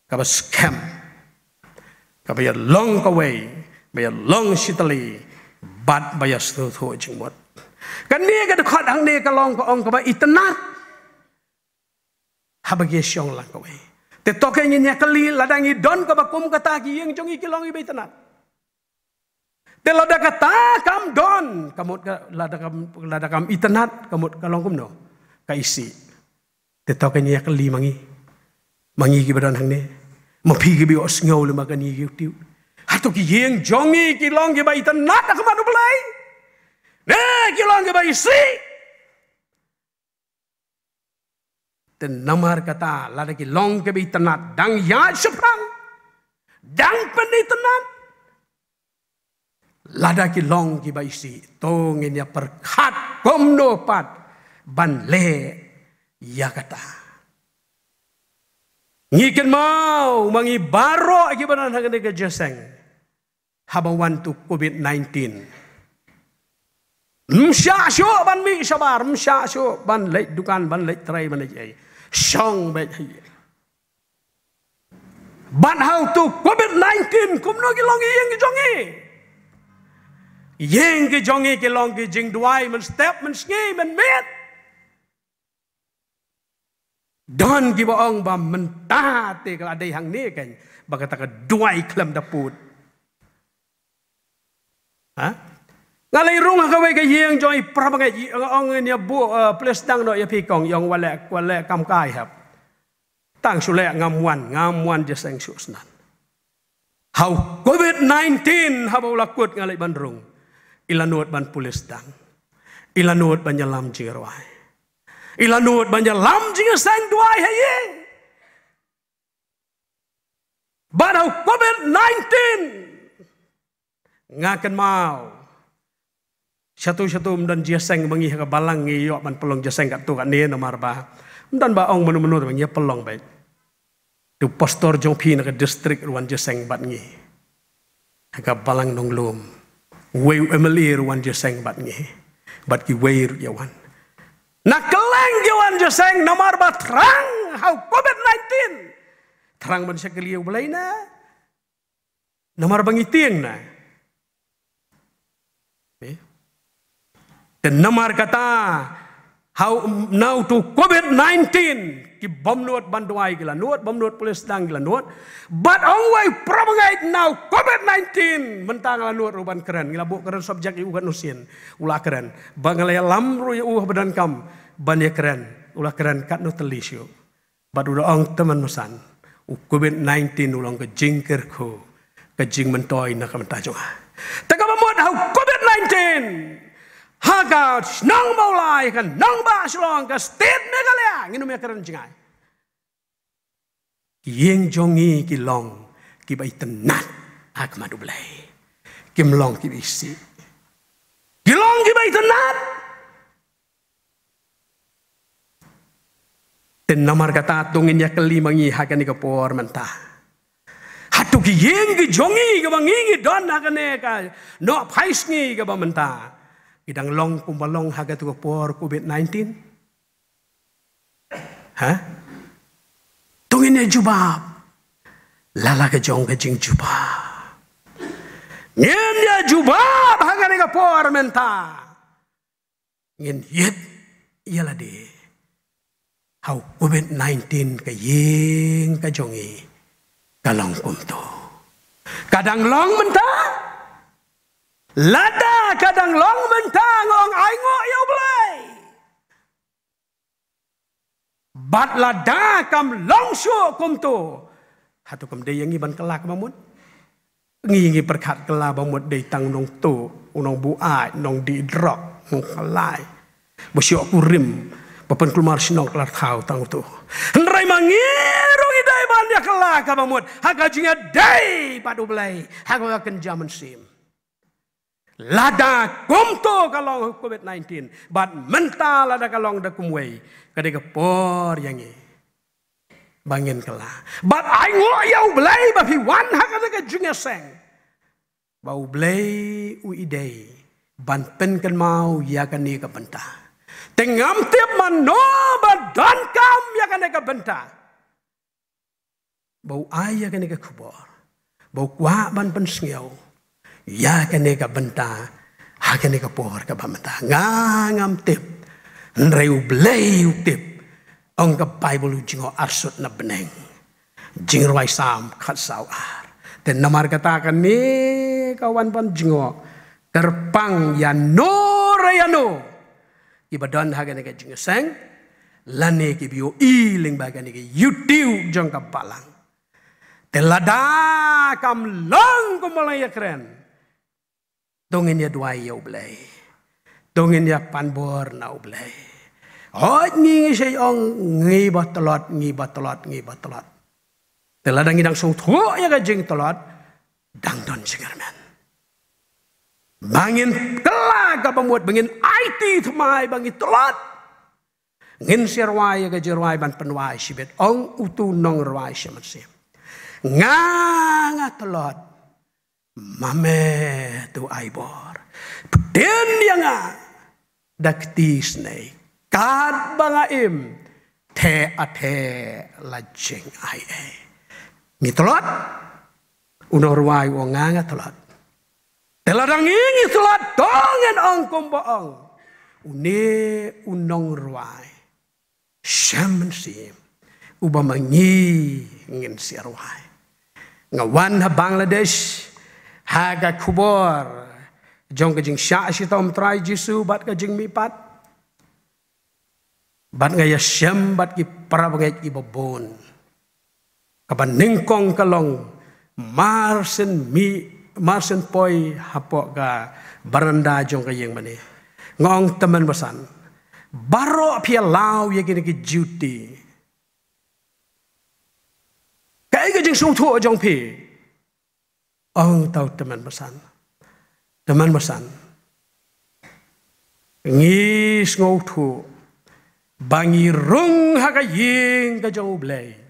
kaba skhem, kaba ïalong kawei, ba ïalong shitylli, bad ba ïasngewthuh jingmut. Kane ka dkhot hangne ka long, ka ong, kaba itynnad haba ki ïashong lang kawei. Te to ngin ïa kylli, lada ngi don kaba kum kata, ki ïing jong ngi ki long kiba itynnad? Te lada kata kam don, ka mut ka, lada kam, lada kam itynnad, ka mut ka long kumno? Ka isih. Te to ngin ïa kylli ma ngi, ma ngi kiba don hangne, ma phi kiba ïohsngew lem bad kane ka YouTube. Hato ki ïing jong ngi ki long kiba itynnad ha khmat U Blei, ne ki long kiba isih? Te namar kata lada ki long kiba itynnad, dang ïaid shaphrang, dang pynitynnad. Lada ki long kiba isih, to ngin ïa pyrkhat kumno pat ban leh ïa kata. Ngi kynmaw ma ngi baroh kiba don ha kane ka jingïaseng, haba wan tu Covid nineteen, ym shah shuh ban mih shabar, ym shah shuh ban leit dukan, ban leit trei, ban leit ei. Shong beit ha ïing. Bad ha utu Covid nineteen, kumno ki long ki ïing ki jong ngi? Ïing ki jong ngi ki long ki jingduwai mynstep, mynsngi, mynmiet. Don kiba ong ba mynta te ka la dei hangne kan ba kata ka duwai khlem da pud. Ha? Nga la rung ha kawei ka ïing jong i para bangeit, nga ong ïa u, eh, pule sdang noh ïa phi kong, i ong wat leh, wat leh kam kai hep. Tang shu leh ngam wan, ngam wan jingïaseng shuh shuh. Ha u Covid nineteen haba u la kut nga leit ban rung, i la nud ban pule sdang, i la nud ban ïalam jingrwai, i la nud ban ïalam jingïaseng duwai ha ïing. Bad ha u Covid nineteen, nga kynmaw, shatu shatu ym don jingïaseng ma ngi ha ka balang, ngi ïoh ban pynlong jingïaseng katto katne namar ba ym don ba ong mano mano, ba ngi ïa pynlong beit. Te u pastor jong phi na ka district ruh wan jingïaseng bad ngi ha ka balang Nonglum. Uwei u M L A ruh wan jingïaseng bad ngi, bad kiwei ruh ïa wan. Na kylleng ki wan jingïaseng namar ba thrang ha u Covid nineteen. Thrang ban shakri ïa U Blei na namar ba ngi tieng na. Eh? Te namar kata, ha u, na utu Covid nineteen, ki bym nud ban duwai ki la nud, bym nud pule sdang ki la nud. Bad ong uwei u para bangeit, na u Covid nineteen mynta nga la nud ruh ban kren, ngi la buh kren subject ïa u katno sien, u la kren. Ba nga la ïalam ruh ïa u haba donkam ban ïakren, u la kren katno tylli shuh. Bad u da ong tymmen basan, u Covid nineteen u long ka jingkyrkhu, ka jingmyntoi na ka bynta jong nga. Te kaba mut ha u Covid nineteen, ha ka shnong ba u lai, ka nongbah Shillong, ka state Meghalaya, ngin ym ïakren jngai. Ki ïing jong ngi ki long kiba itynnad ha khmat U Blei. Kim long kiba isih. Ki long kiba itynnad. Te namar kata to ngin ïa kylli ma ngi ha kane ka por mynta. Ha Ïing ki jong ngi kaba ngi ngi don ha kane ka nohphai sngi kaba mynta, ki dang long kumba long ha katu ka por covid nineteen? Ha? To ngin ïa jubab. Lada ka jong ka jingjubab, ngin ïa jubab ha kane ka por mynta. Ngin ïit ïa lade ha u covid nineteen, ka ïing ka jong ngi ka long kumto. Ka dang long mynta? Lada ka dang long mynta, nga ong ainguh ïa U Blei. Bad lada kam long shuh kumto, hato kam dei ïa ngi ban kylla kaba mut? Ngi ngi pyrkhat kylla ba mut dei tang u nongtuh, u nongbuaid, u nongdih drok, u nongkyllai, ba shu ïoh kurim, ba pynkulmar shnong kylla thaw tang uto. Hynrei ma ngi ruh ngi dei ban ïa kylla kaba mut ha ka jingïadei bad U Blei ha kaba kynja mynsiem. Lada kumto ka long covid nineteen, bad mynta lada ka long da kumwei, ka dei ka por ïa ngi ba ngin kylla. Bad ainguh ïa U Blei ba phi wan ha kane ka jingïaseng, ba U Blei u ïadei ban pynkynmaw ïa kane ka bynta. Te ngam tip mano ba donkam ïa kane ka bynta, ba u ai ïa kane ka khubor, ba u kwah ban pynsngew ïa kane ka bynta ha kane ka por kaba mynta. Nga ngam tip, hynrei U Blei u tip. Ong ka Baibl, u jngoh arsut na bneng. Jingrwai Salm khatsaw ar. Te namar kata kane ka wan ban jngoh kyrpang ïano re ïano kiba don ha kane ka jingïaseng, lane kiba ïohi lyngba kane ka YouTube jong ka Balang. Te lada kam long kumba la ïakren, to ngin ïa duwai ïa U Blei, to ngin ïa pan bor na U Blei. Hooid, ngi ngi sa ong ngi ba tlot, ngi ba tlot, ngi ba tlot. Te lada ngi dang sngewthuh ïa ka jingtlot, dang don jingkyrmen. Ba ngin kylla kaba mut, ba ngin aiti thymmai ba ngi tlot, ngin sa rwai ïa ka jingrwai ban pynwai shibit. Ong utu u nongrwai sha mynsiem, nga nga tlot, ma me to ai bor. Pdiang ïa nga da kti snei, katba nga im theh a theh la jingai ei. Ngi tlot? U nongrwai u ong nga nga tlot. Te lada ngi ngi tlot, to ngin ong kumba ong une u nongrwai sha mynsiem, uba ma ngi ngin sa rwai. Nga wan ha Bangladesh ha ka khubor jong ka jingshah shitom Trai Jisu bad ka jingmihpat. Bad nga ïa shem bad ki para bangeit kiba bun. Kaba nyngkong ka long, mar shen mih, mar shen poi hapoh ka baranda jong ka ïing mane, nga ong, tymmen basan, baroh phi ïa law ïa kine ki juti. Kaei ka jingsngewthuh jong phi? Ong uta u tymmen basan, tymmen basan, ngi sngewthuh ba ngi rung ha ka ïing ka jong U Blei.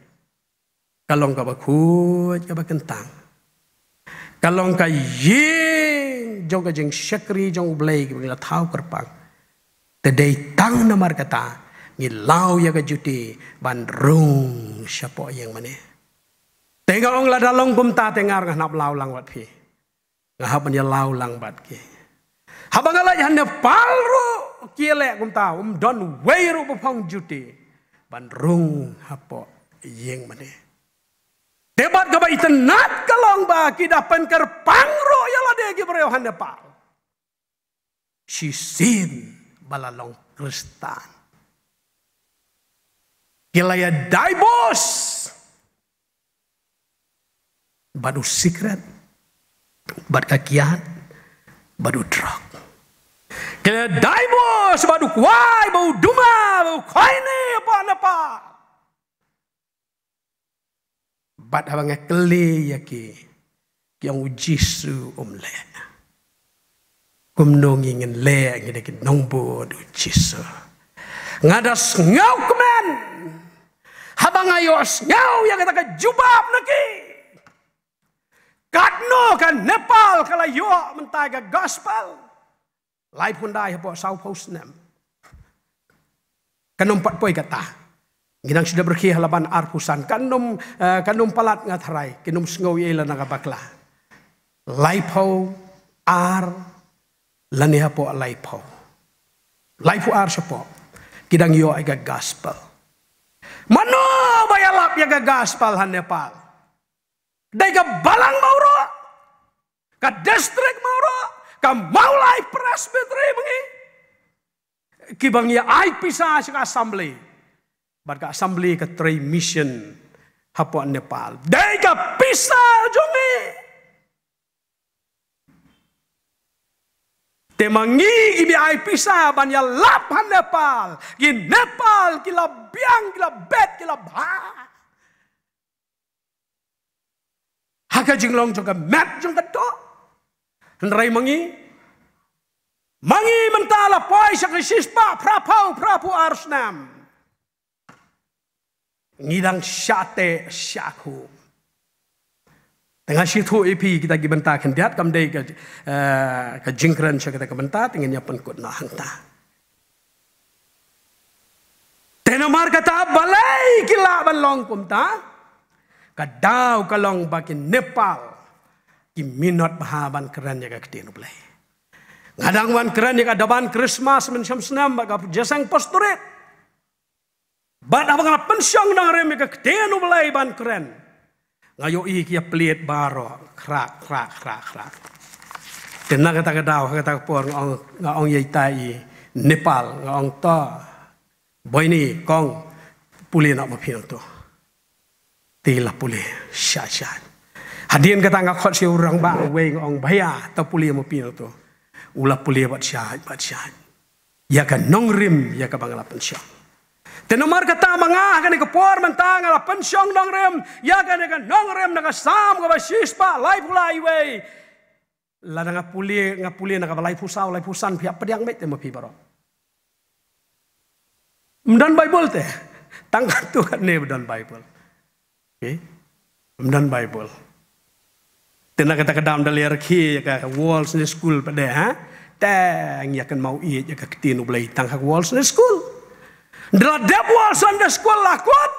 Ka long kaba khuid kaba kyntang. Ka long ka ïing jong ka jingshakri jong U Blei kaba ngi la thaw kyrpang. Te dei tang namar kata ngi law ïa ka juti ban rung shapoh ïing mane. Te nga ong lada long kumta te nga ruh ngam hap law lang bad phi. Nga hap ban ïa law lang bad ki. Haba nga leit ha Nepal ruh ki ïaleh kumta, um don uwei ruh ba phong juti ban rung hapoh ïing mane. Te bad kaba itynnad ka long ba ki da pynkyrpang ruh ïa lade ki briew ha Nepal. Shisien ba la long Khristan, ki la ïa divorce bad u sikret, bad ka kiad, bad u drok. Ki la ïa divorce bad u kwai, bad u duma, bad u khoine, bad na pa. Bad haba nga kylli ïa ki, ki ong u Jisu um leh. Kumno ngi ngin leh, ngi dei ki nongbud u Jisu? Nga da sngewkmen haba nga ïohsngew ïa kata ka jubab na ki. Katno ka Nepal ka la ïoh mynta ka gospel? Laiphew khyndai hapoh sawphew snem. Kan ym pat poi kata. Ngi dang shu dep rkhie ha Laban arphew san. Kan ym, eh, kan ym palat nga tharai. Kin ym sngew ei la na ka bakla. Laiphew ar lane hapoh laiphew. Laiphew ar shapoh. Ki dang ïoh ïa ka gospel. Mano ba ïalap ïa ka gospel ha Nepal? Dei ka balang Mawroh, ka district Mawroh, ka Mawlai Presbytery ba ngi, ki ba ngi ai pisa sha ka assembly. Bad ka assembly ka trei mission hapoh Nepal. Dei ka pisa jong ngi. Te ma ngi ki ba ai pisa ban ïalap ha Nepal. Ki Nepal ki la biang, ki la bet, ki la bha ha ka jinglong jong ka met jong ka doh. Hynrei ma ngi, ma ngi mynta la poi sha ka shispah phraphew, phraphew ar snem. Ngi dang shah teh shah khum. Te nga sngewthuh ïa phi kita ki bynta khyndiat kam dei ka, eh, ka jingkren sha kita ki bynta, te ngin ïa pynkut noh hangta. Te namar kata balei ki lah ban long kumta? Ka daw ka long ba ki Nepal ki minot bha ban kren ïa ka ktien U Blei. Nga dang wan kren ïa ka daban Christmas mynshem snem bad ka jingïaseng pastorate. Bad haba nga la pynshong nongrim ïa ka ktien U Blei ban kren, nga ïohi ki ïa plied baroh, khrak, khrak, khrak, khrak. Te na kata ka daw, ha kata ka por nga ong, nga ong ïa ita i Nepal, nga ong to, Boini, Kong, pule noh ma phi nangto. Te la pule shah shah. Hadien kata nga khot sha u rangbah uwei, nga ong, bhaiya, to pule ma phi nangto. U la pule bad shah bad shah ïa ka nongrim ïa kaba nga la pynshong. Te namar kata ma nga ha kane ka por mynta nga la pynshong nongrim ïa kane ka nongrim na ka Salm kaba shispah laiphew lai wei. Lada nga pule, nga pule na kaba laiphew saw, laiphew san, phi hap pdiang beit te ma phi baroh. Ym don Baibl te. Tang katto katne ba don Baibl. Okay. Ym don Baibl. Te na kata ka daw ynda la ïa rkhie ïa ka World Sunday School pat de, ha? Te ngi ïa kynmaw ïa ka ktien U Blei tang ha ka World Sunday School. Ynda la dep World Sunday School la kut.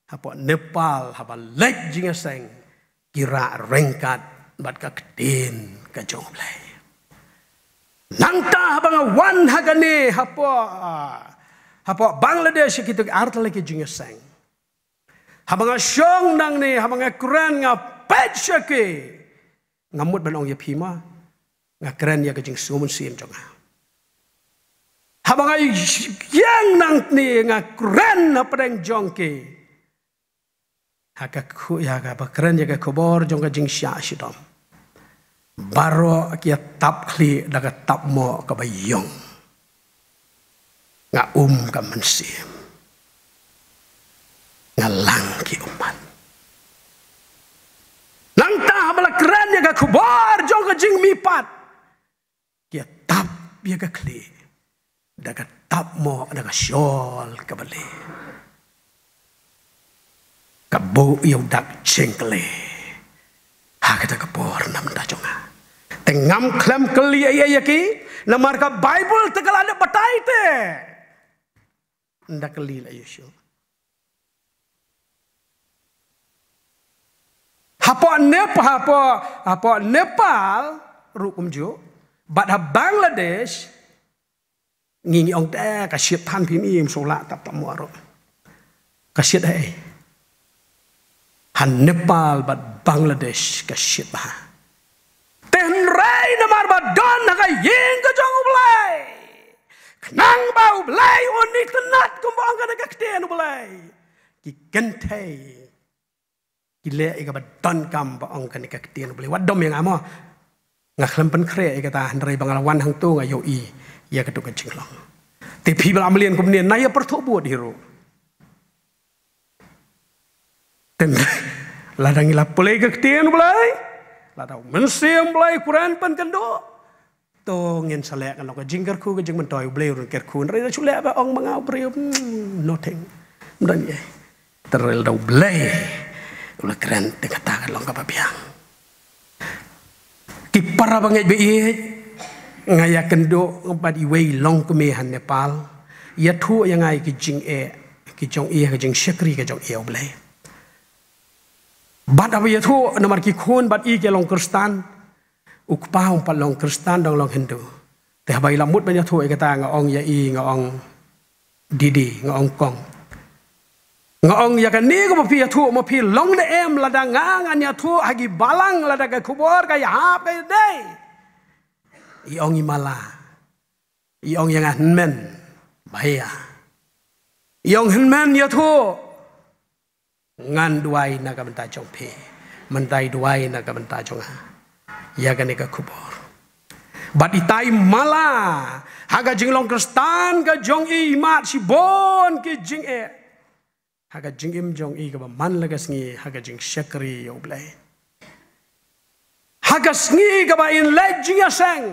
Hapoh Nepal haba leit jingïaseng ki rah ryngkat bad ka ktien ka jong U Blei. Nangta haba nga wan ha kane hapoh, ah, hapoh Bangladesh ïa kito ki artylli ki jingïaseng. Haba nga shong nangne, haba nga kren nga peit sha ki. Nga mut ban ong ïa phi ma, nga kren ïa ka jingsngew mynsiem jong nga. Haba nga ïeng nangne nga kren hapdeng jong ki. Ha ka khu-, ïa kaba kren ïa ka khubor jong ka jingshah shitom. Baroh ki ïa tap khlieh da ka tap moh kaba ïong. Nga um ka mynsiem. Nga lang ki ummat. Nangta haba la kren ïa ka khubor jong ka jingmihpat. Ki ïa tap ïa ka khlieh. Da ka tap moh, da ka shawl kaba lieh. Ka buh ïa u dak jingkylli. Ha kata ka por na bynta jong nga. Te ngam khlem kylli ïa, ïa ki. Namar ka Baibl te ka la dep batai te. Ynda kylli la ïa shuh. Hapoh Nep-, hapoh, hapoh Nepal ruh kumjuh. Bad ha Bangladesh, ngi ngi ong te ka shit than phi mi, ym shu lah tap tap moh ruh. Ka shit hei. Ha Nepal bad Bangladesh ka shit bha. Te hynrei namar ba don ha ka ïing ka jong U Blei. Khnang ba U Blei un itynnad kumba ong kane ka ktien U Blei. Ki kynthei. Ki leh ïa kaba donkam ba ong kane ka ktien U Blei. Wat dom ïa nga mo. Nga khlem pynkhreh ïa kata hynrei ba nga la wan hangto nga ïohi ïa kato ka jinglong. Te phi ba la mlien kumne na ïa pyrthuh bud hi ruh. Te lada ngi la pule ka ktien U Blei, lada u Mynsiem Blei kren pynkynduh. To ngin sa leh ka long ka jingkyrkhu ka jingmyntoi, U Blei u rung kyrkhu. Hynrei da shu leh ba ong ma nga u briew, hmm, nothing. Ym don ei. Te lada U Blei U la kren te kata ka long kaba biang. Ki para bangeit baieit, nga ïakynduh bad iwei i longkmie ha Nepal. Ïathuh ïa nga ïa ki jingeh ki jong i ha ka jingshakri ka jong i ïa U Blei. Bad haba ïathuh namar ki khun bad i ki long Khristan, u kpa um pat long Khristan, dang long Hindu. Te haba i la mut ban ïathuh ïa kata, nga ong ïa i, nga ong, "Didi," nga ong, "Kong, nga ong ïa kane kaba phi ïathuh, ma phi long ne em? Lada nga ngan ïathuh ha ki balang, lada ka khubor ka ïahap ka ïadei, i ong i mala, i ong ïa nga hynmen, bhaïa, i ong hynmen ïathuh. Ngan duwai na ka bynta jong phi, mynta i duwai na ka bynta jong nga ïa kane ka khubor." Bad itai i mala, ha ka jinglong Khristan ka jong i, i mad shibun ki jingeh ha ka jingim jong i kaba man la ka sngi ha ka jingshakri ïa U Blei. Ha ka sngi kaba in leit jingïaseng,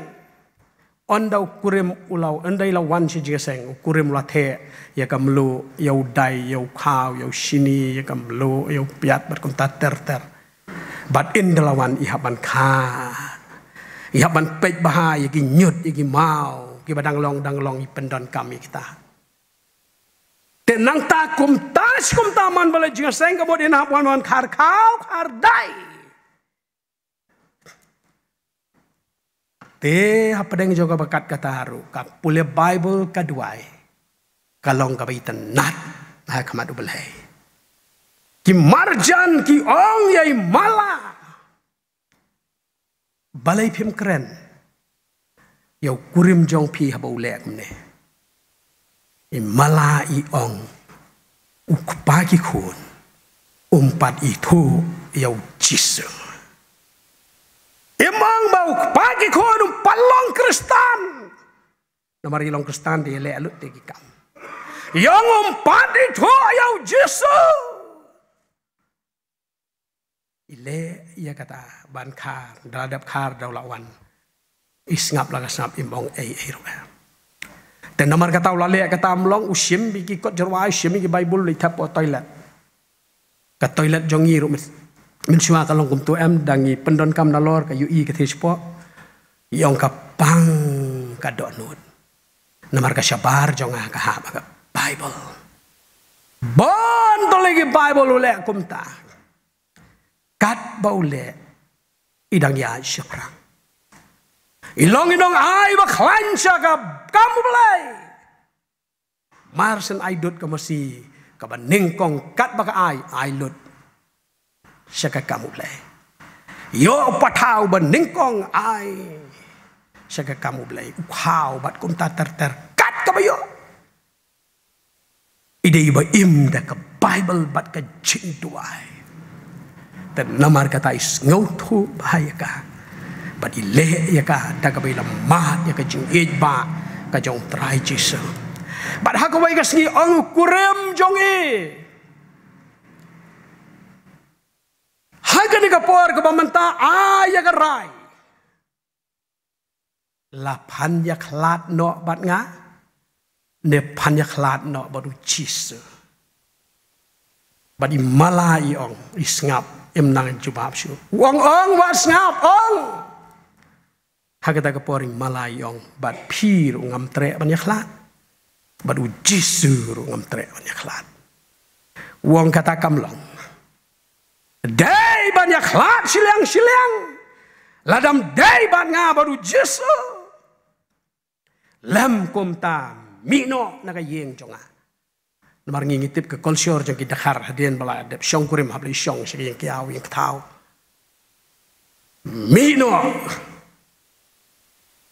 ynda u kurim u la, ynda i la wan sha jingïaseng, u kurim u la theh ïa ka mluh, ïa u dai, ïa u khaw, ïa u shini, ïa ka mluh, ïa u piat bad kumta ter ter. Bad ynda la wan i hap ban kha, i hap ban peit bha ïa ki ñiut, ïa ki maw, kiba dang long, dang long, i pyndonkam ïa kita. Te nangta kumta shi kumta man ba leit jingïaseng, ka mut in hap wan, wan khar khaw, khar dai. Te hapdeng jong kaba kat kata ruh, ka pule Baibl, ka duwai, ka long kaba itynnad ha khmat U Blei. Ki marjan ki ong ïa i mala, "Balei phim kren ïa u kurim jong phi haba u leh kumne?" I mala i ong, "U kpa ki khun um pat ithuh ïa U Jisu." Im ong ba u kpa ki khun um pat long Khristan. Namar i long Khristan te i leh lut te ki kam. I ong um pat ithuh ïa U Jisu. I leh ïa kata ban khar, da la dep khar da u la wan. I sngap la ka sngap, im ong ei ei ruh. Te namar kata u la leh kata, ym long, u shim beit ki kot jyrwa, u shim beit ki Baibl, u leit thep ha toilet. Ka toilet jong ngi ruh myn-, mynshuwa ka long kumto em, da ngi pyndonkam nalor, ka ïohi ka thiah shapoh. I ong ka pang ka dohnud. Namar ka shabar jong nga ka hap ha ka Baibl. Bun tylli ki Baibl u leh kumta. Katba u leh, i dang ïaid shaphrang. I long i nongai ba khlaiñ sha ka kam U Blei. Mar shen ai lut ka masi kaba nyngkong, katba ka ai, ai lut sha ka kam U Blei. Ïoh u pathaw ba nyngkong, ai sha ka kam U Blei. U khaw bad kumta ter ter, kat kaba ïoh. I dei ba im da ka Baibl bad ka jingduwai. Te namar kata i sngewthuh bha ïa ka, bad i leh ïa ka da kaba i la mad ïa ka jingïeit ba ka jong U Trai Jisu. Bad ha kawei ka sngi, ong u kurim jong i, ha kane ka por kaba mynta, ai ïa ka rai. La phan ïakhlad noh bad nga, ne phan ïakhlad noh bad U Jisu? Bad i mala i ong, i sngap, im nang jubab shuh. U ong, ong, wat sngap, ong. Ha kata ka por i mala i ong, bad phi ruh ngam treh ban ïakhlad. Bad U Jisu ruh ngam treh ban ïakhlad. U ong kata kam long. Dei ban ïakhlad shiliang shiliang. Lada ym dei bad nga bad U Jisu, lem kumta mih noh na ka ïing jong nga. Namar ngi ngi tip ka culture jong ki dkhar hadien ba la dep shong kurim hap la i shong sha ka ïing kiaw ïing kthaw. Mih noh.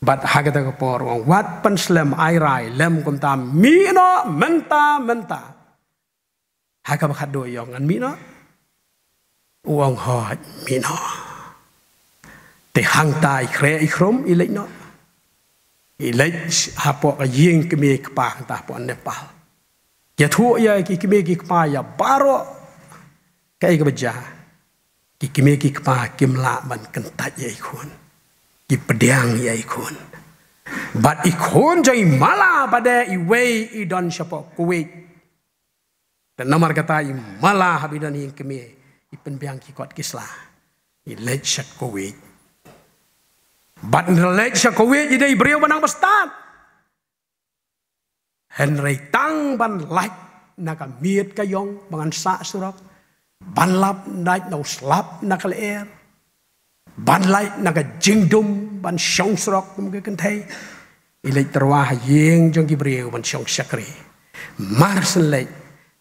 Bad ha kata ka por u ong wat pynslem ai rai lem kumta mih noh mynta mynta. Ha kaba khatduh i ong ngan mih noh. U ong hooid mih noh. Te hangta i khreh i khrum i leit noh. I leit hapoh ka ïing kmie kpa hangta hapoh Nepal. Ïathuh ïa ki kmie ki kpa ïa baroh kaei kaba jia. Ki kmie ki kpa kim lah ban kyntait ïa i khun. Ki pdiang ïa i khun. Bad i khun jong i mala pat de iwei i don shapoh Kuwait. Te namar kata i mala haba i don ïing kmie, i pynbiang ki kot ki sla, i leit sha Kuwait. Bad haba leit sha Kuwait i dei i briew ba nang ba stad. Hynrei tang ban lait na ka miet ka ïong ba ngan sah surok, ban lap lait na u slap na ka lyer, ban lait na ka jingdum ban shong surok kum ka kynthei, i leit tyrwa ha ïing jong ki briew ban shong shakri. Mar shen leit,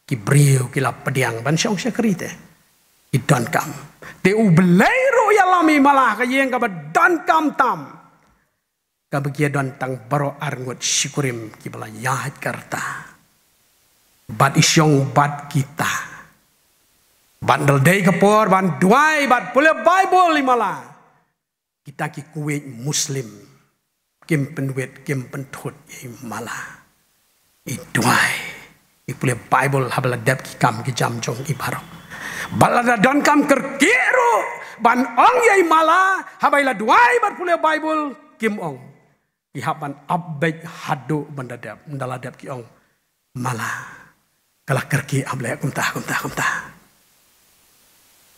ki briew ki la pdiang ban shong shakri te i donkam. Te U Blei ruh ïalam ïa i Mala ha ka ïing kaba donkam tam, kaba ki ïa don tang baroh arngut shi kurim kiba la ïaid ka rta. Bad i shong bad kita. Bad haba la dei ka por ban duwai bad pule Baibl ïa i Mala, kita ki Kuwait Muslim kim pynwit, kim pynthut ïa i Mala. I duwai, i pule Baibl haba la dep ki kam ki jam jong i baroh. Bad lada donkam kyrkieh ruh ban ong ïa i Mala, haba i la duwai bad pule Baibl, kim ong. I hap ban ap beit haduh ban da dep, ynda la dep ki ong, Mala ka la kyrkieh, ap leh kumta, kumta, kumta.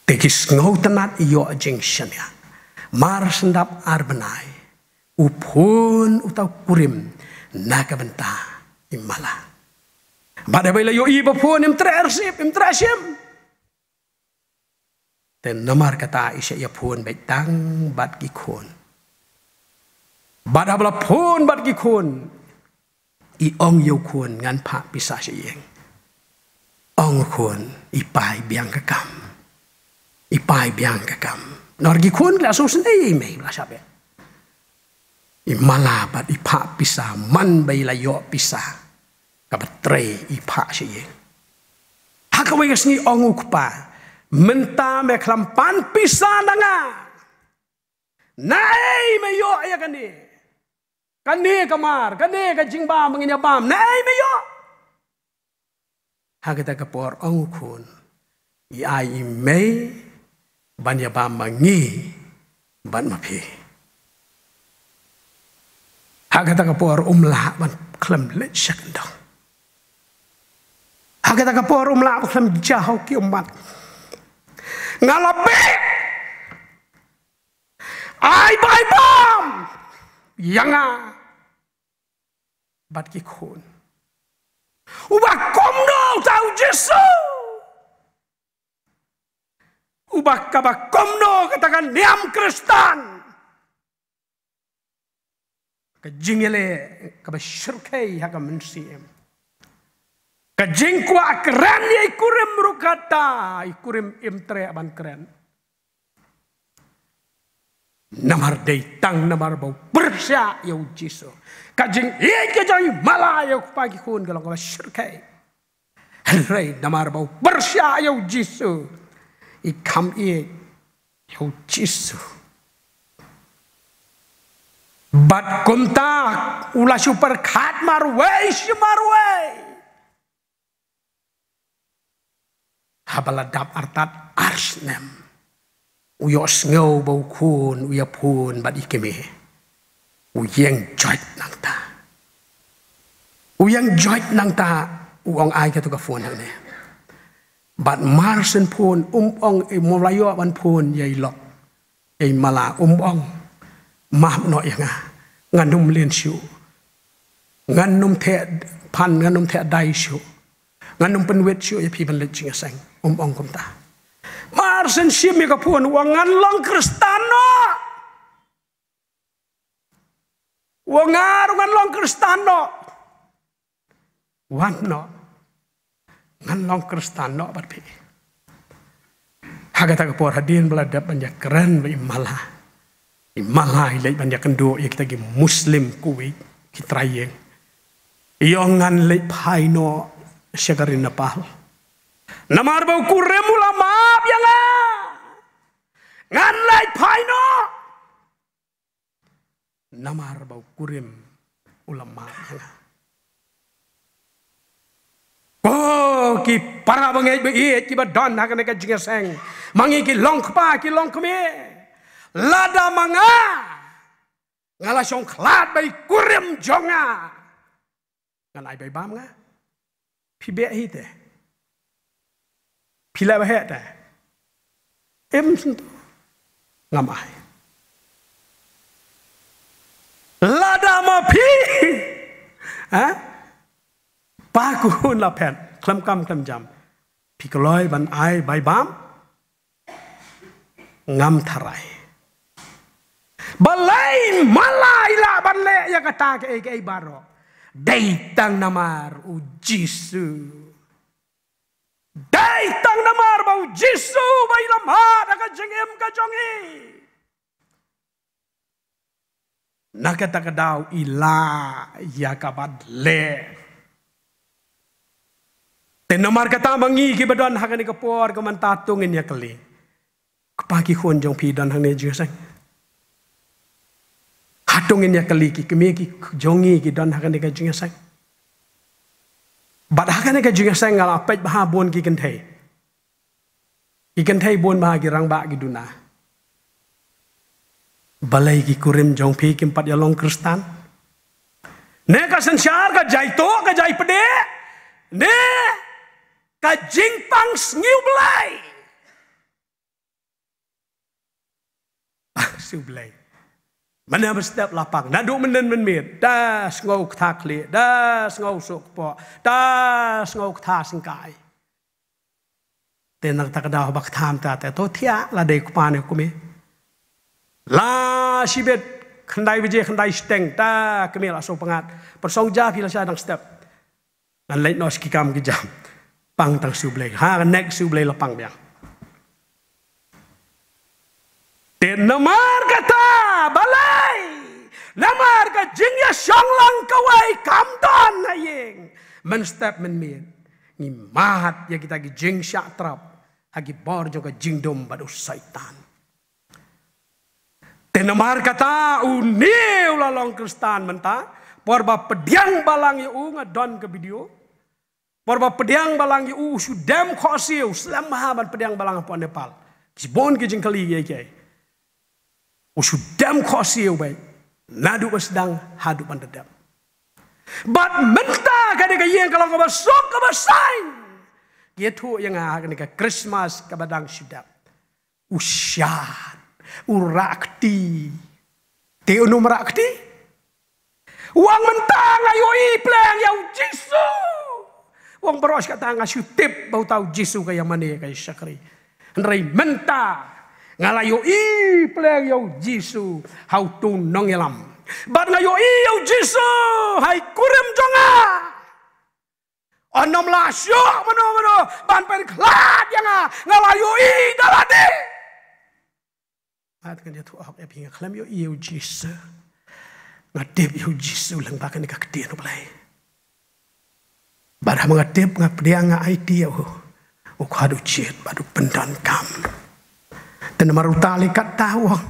Te ki sngewtynnad, ïoh jingshaniah. Mar shen dap ar bnai, u phone uta u kurim na ka bynta i Mala. Bad haba i la ïohi ba phone, im treh receive, im treh shim. Te namar kata i shah ïa phone beit tang bad ki khun. Bad haba la phone bad ki khun, i ong ïa u khun, ngan phah pisa sha ïing. Ong u khun, i pa i biang ka kam. I pa i biang ka kam. Namar ki khun ki la sngewsynei ïa i mei ba la shah beh. I Mala bad i phah pisa, man ba i la ïoh pisa kaba trei, i phah sha ïing. Ha kawei ka sngi ong u kpa, mynta me khlem pan pisa na nga. Naei me ïoh ïa kane? Kane ka mar, kane ka jingbam ba ngin ïa bam, naei me ïoh? Ha kata ka por ong u khun, i ai i mei ban ïa bam ma ngi bad ma phi. Ha kata ka por um lah ban khlem leit sha kyndong. Ha kata ka por um lah ban khlem jaw ki ummat. Nga la beh. Ai ba i bam ïa nga bad ki khun. Uba kumno uta u Jisu? Uba kaba kumno kata ka niam Khristan? Ka jingïaleh kaba shyrkhei ha ka mynsiem. Ka jingkwah kren ïa i kurim ruh kata, i kurim im treh ban kren. Namar dei tang namar ba u pyrshah ïa u Jisu. Ka jingïeit ka jong i Mala ïa u kpa ki khun ka long kaba shyrkhei. Hynrei namar ba u pyrshah ïa u Jisu, i kham ïeit ïa u Jisu. Bad kumta u la shu pyrkhat marwei shi marwei. Haba la dap artat ar snem, u ïohsngew ba u khun u ïa phone bad i kmie. U ïeng joit nangta. U ïeng joit nangta, u ong ai katu ka phone hangne. Bad mar shen phone, um ong, eh, mo la ïoh ban phone ïa i lok. Ei Mala, um ong, map noh ïa nga. Ngan ym lin shuh. Ngan ym theh phan, ngan ym theh dai shuh. Ngan ym pynwit shuh ïa phi ban leit jingïaseng. Um ong kumta. Mar shen shim ïa ka phone, u ong ngan long Khristan noh. U ong nga ruh ngan long Khristan noh. Wan noh. Ngan long Khristan noh bad phi. Ha kata ka por hadien ba la dep ban ïakren bad i Mala, i Mala i leit ban ïakynduh ïa kita ki Muslim Kuwait, ki trai ïing. I ong ngan leit phai noh sha ka ri Nepal. Namar ba u kurim u la map ïa nga. Ngan leit phai noh. Namar ba u kurim u la map ïa nga. Ko ki para bangeit ba ïeit kiba don ha kane ka jingïaseng, ma ngi ki long kpa ki long kmie, lada ma nga nga la shong khlad bad i kurim jong nga, ngan ai ba i bam nga. Phi beh hi te? Phi lah ba heh te? Im sngewthuh. Ngam ai. Lada ma phi, ha? Ba khun la phet, khlem kam khlem jam. Phi kloi ban ai bai bam. Ngam tharai. Balei mala i lah ban leh ïa kata kaei kaei baroh? Dei tang namar u Jisu. Dei tang namar ba u Jisu ba i la mad ha ka jingim ka jong i. Na kata ka daw i lah ïa ka ban leh. Te namar kata ma ngi kiba don ha kane ka por ka mynta to ngin ïa kylli. Kpa ki khun jong phi don hangne jingïaseng? Hato ngin ïa kylli ki kmie ki jong ngi ki don ha kane ka jingïaseng? Bad ha kane ka jingïaseng nga la peit bha bun ki kynthei. Ki kynthei bun bha ki rangbah ki duna. Balei ki kurim jong phi kim pat ïa long Khristan? Ne ka synshar ka jai tuh ka jai pdeng, ne ka jingpang sniew Blei. Pang sniew Blei. Mane mynstep la pang. Naduh mynnin mynmiet. Da sngew kata khlieh. Da sngew suk kpoh. Da sngew kata sngewkai. Te na kata ka daw ba kata mynta te to thiah la dei kpa ne kmie. La shibit khyndai baje khyndai shiteng ta kmie la sngewpyngngad. Pyrsong ja phi la sha dang step. Ngan leit noh sha ki kam ki jam. Pang tang sniew Blei. Ha, nek sniew Blei la pang biang. Te namar kata, balei? Namar ka jingïashong lang kawei kam don ha ïing. Mynstep mynmiet ngi mad ïa kita ki jingshah trap ha ki bor jong ka jingdum bad u Soitan. Te namar kata une u la long Khristan mynta, por ba pdiang balang ïa u nga don ka video. Por ba pdiang balang ïa u, u shu dem khohsiew, slem bha ban pdiang balang hapoh Nepal. Ki bun ki jingkylli ïa ki. U shu dem khohsiew beit. Naduh ba sdang haduh ban da dep. Bad mynta kane ka ïing ka long kaba suk kaba saiñ. Ki ïathuh ïa nga ha kane ka Christmas kaba dang shu dep. U shad, u rah kti. Te uno u rah kti? U ong mynta nga ïohi pleng ïa u Jisu. U ong baroh shi katta nga shu tip ba uta u Jisu ka ïa mane ka ïa shakri. Hynrei mynta nga la ïohi pleng ïa u Jisu ha uto u nongïalam. Bad nga ïohi ïa u Jisu ha i kurim jong nga. Ym lah shuh mano mano ban pynkhlad ïa nga, nga la ïohi da lade. Bad ngan ïathuh hok ïa phi, nga khlem ïohi ïa u Jisu. Nga tip ïa u Jisu lyngba kane ka ktien U Blei. Bad haba nga tip, nga pdiang, nga aiti ïa u, u khot u jied bad u pyndonkam. Te namar uta lei katta u ong,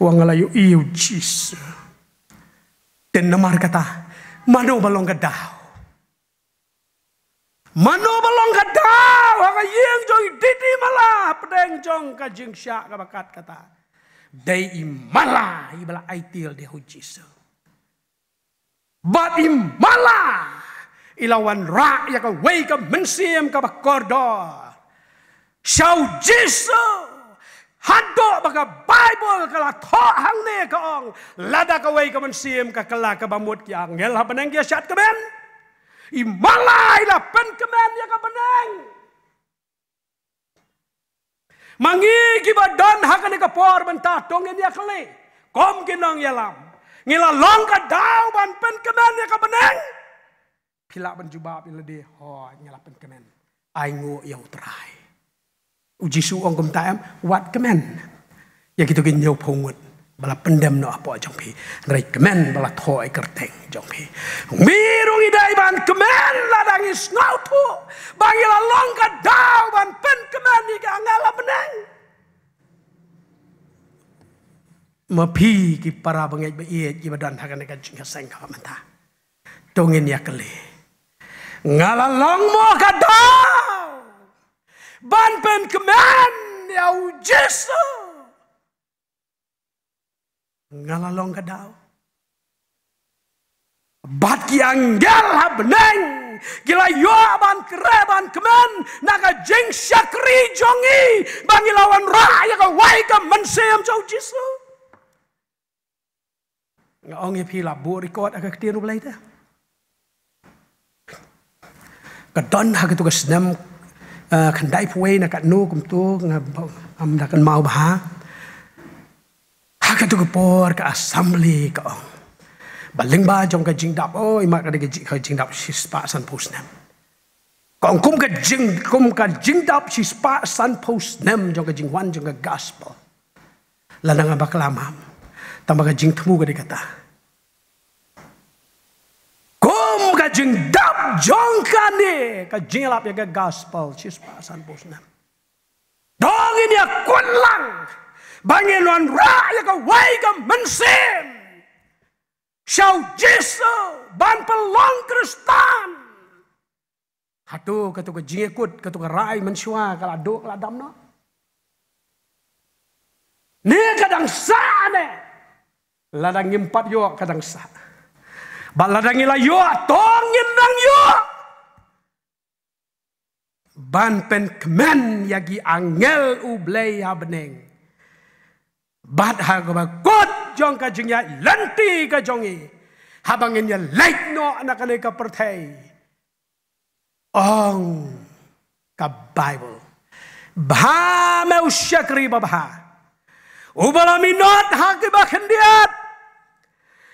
u ong nga la ïohi ïa u Jisu. Te namar kata, mano ba long ka daw? Mano ba long ka daw ha ka ïing jong i didi mala hapdeng jong ka jingshah kaba kat kata? Dei i mala iba la aiti ïa u Jisu. Bad i mala i la wanrah ïa kawei ka mynsiem kaba kordor sha u Jisu. Haduh ba ka Baibl ka la thoh hangne ka ong, lada kawei ka mynsiem ka kylla, kaba mut ki angel ha bneng ki ïa shad kmen. I mala i la pynkmen ïa ka bneng. Ma ngi kiba don ha kane ka por mynta to ngin ïa kylli kum ki nongïalam, ngi la long ka daw ban pynkmen ïa ka bneng? Phi lah ban jubab ïa lade, hooid nga la pynkmen. Ai nguh ïa U Trai. U Jisu u ong kumta em, wat kmen ïa kito ki hynñiewphew ngut ba la pyndem noh hapoh jong phi, hynrei kmen ba la thoh ïa ka kyrteng jong phi. Ngi ruh ngi dei ban kmen lada ngi sngewthuh ba ngi la long ka daw ban pynkmen ïa ki angel ha bneng. Ma phi ki para bangeit ba ïeit kiba don ha kane ka jingïaseng kaba mynta, to ngin ïa kylli, nga la long mo ka daw ban pynkmen ïa u Jisu? Nga la long ka daw? Bad ki angel ha bneng Ki la ïoh ban kren, ban kmen na ka jingshakri jong ngi ba ngi la wanrah ïa ka wai ka mynsiem jong U Jisu. Nga ong ïa phi, la buh record ha ka ktien U Blei te. Ka don ha katu ka snem, eh, khyndaiphew wei na katno kumto, nga ngam da kynmaw bha. Ha katu ka por ka assembly ka ong ba lyngba jong ka jingdap, oh, i mat ka dei ka jing-, ka jingdap shispah sanphew snem. Ka ong kum ka jing, kum ka jingdap shispah sanphew snem jong ka jingwan jong ka gospel. Lada nga bakla, mam. Tang ba ka jingthmu ka dei kata. Kum ka jingdap jong kane ka jingïalap ïa ka gospel shispah sanphew snem. To ngin ïa kut lang ba ngin wanrah ïa ka wai ka mynsiem sha U Jisu ban pynlong Khristan. Hato katu ka jingïakut, katu ka rai mynshuwa ka la duh, ka la dam noh? Ne ka dang sah ne? Lada ngim pat ïoh ka dang sah. Bad lada ngi la ïoh, to ngin nang ïoh ban pynkmen ïa ki angel U Blei ha bneng. Bad ha kaba kut jong ka jingïaid lynti ka jong ngi, haba ngin ïa leit noh na kane ka pyrthei, ong ka Baibl, bha me u shakri babha, uba la minot ha kiba khyndiat.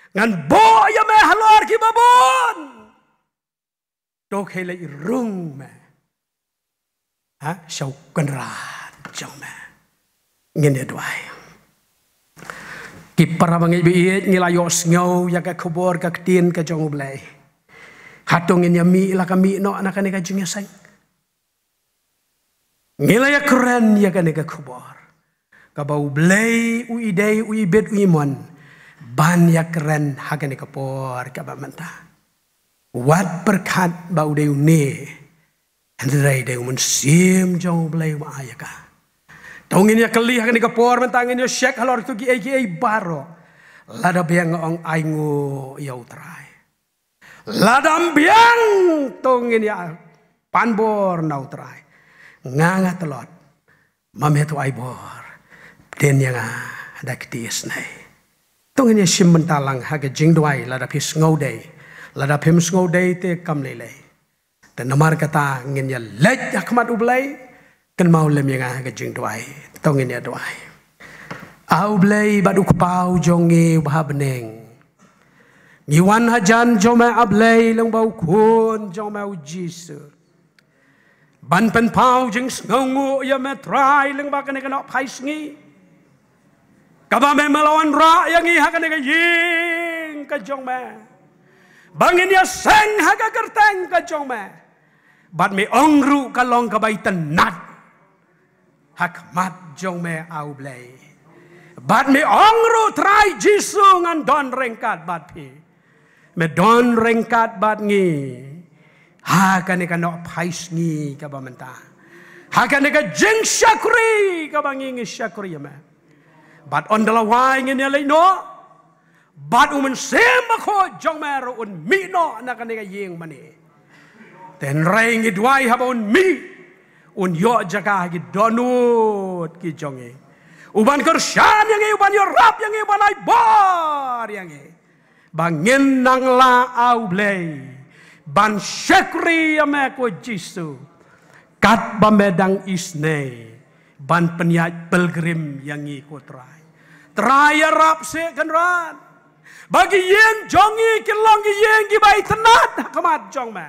Ngan buh ïa me halor kiba bun. To khie leit rung me ha sha u Kynrad jong me. Ngin ïa duwai. Ki para bangeit ba ïeit, ngi la ïohsngew ïa ka khubor ka ktien ka jong U Blei. Hato ngin ïa mih la ka mih noh na kane ka jingïaseng? Ngi la ïa kren ïa kane ka khubor kaba U Blei u i dei, u i bit, u i mon ban ïa kren ha kane ka por kaba mynta. Wat pyrkhat ba u dei une, hynrei dei u Mynsiem jong U Blei uba ai ïa ka. To ngin ïa kylli ha kane ka por mynta, ngin ïa check halor kito kiei kiei baroh. Lada biang, ong, ainguh ïa U Trai. Lada ym biang, to ngin ïa pan bor na U Trai. Nga nga tlot, ma me to ai bor. Pdiang ïa nga da ka kti isynei. To ngin ïa shim bynta lang ha ka jingduwai, lada phi sngewdei. Lada phim sngewdei te kam lei lei. Te namar kata ngin ïa leit ha khmat U Blei. Kynmaw lem ïa nga ha ka jingduwai. To ngin ïa duwai. A U Blei bad U Kpa u jong ngi uba ha bneng, ngi wan hajan jong me, A Blei, lyngba U Khun jong me U Jisu, ban pynpaw jingsngewnguh ïa me, Trai, lyngba kane ka nohphai sngi kaba me, me la wanrah ïa ngi ha kane ka ïing ka jong me, ba ngin ïaseng ha ka kyrteng ka jong me. Bad me ong ruh ka long kaba itynnad ha khmat jong me, A U Blei. Bad me ong ruh, Trai Jisu, ngan don ryngkat bad phi. Me don ryngkat bad ngi ha kane ka nohphai sngi kaba mynta, ha kane ka jingshakri kaba ngi ngi shakri ïa me. Bad ynda la wai ngin ïa leit noh, bad U Mynsiem Bakhuid jong me ruh un mih noh na kane ka ïing mane. Te hynrei ngi duwai haba un mih, un ïoh jaka ha ki dohnud ki jong ngi, u ban kyrshan ïa ngi, u ban ïarap ïa ngi, u ban ai bor ïa ngi, ba ngin nang lah, A U Blei, ban shakri ïa me, ko Jisu, katba me dang isynei ban pynïaid pilgrim ïa ngi, ko Trai. Trai, ïarap seh, Kynrad, ba ki ïing jong ngi kin long ki ïing kiba itynnad ha khmat jong me.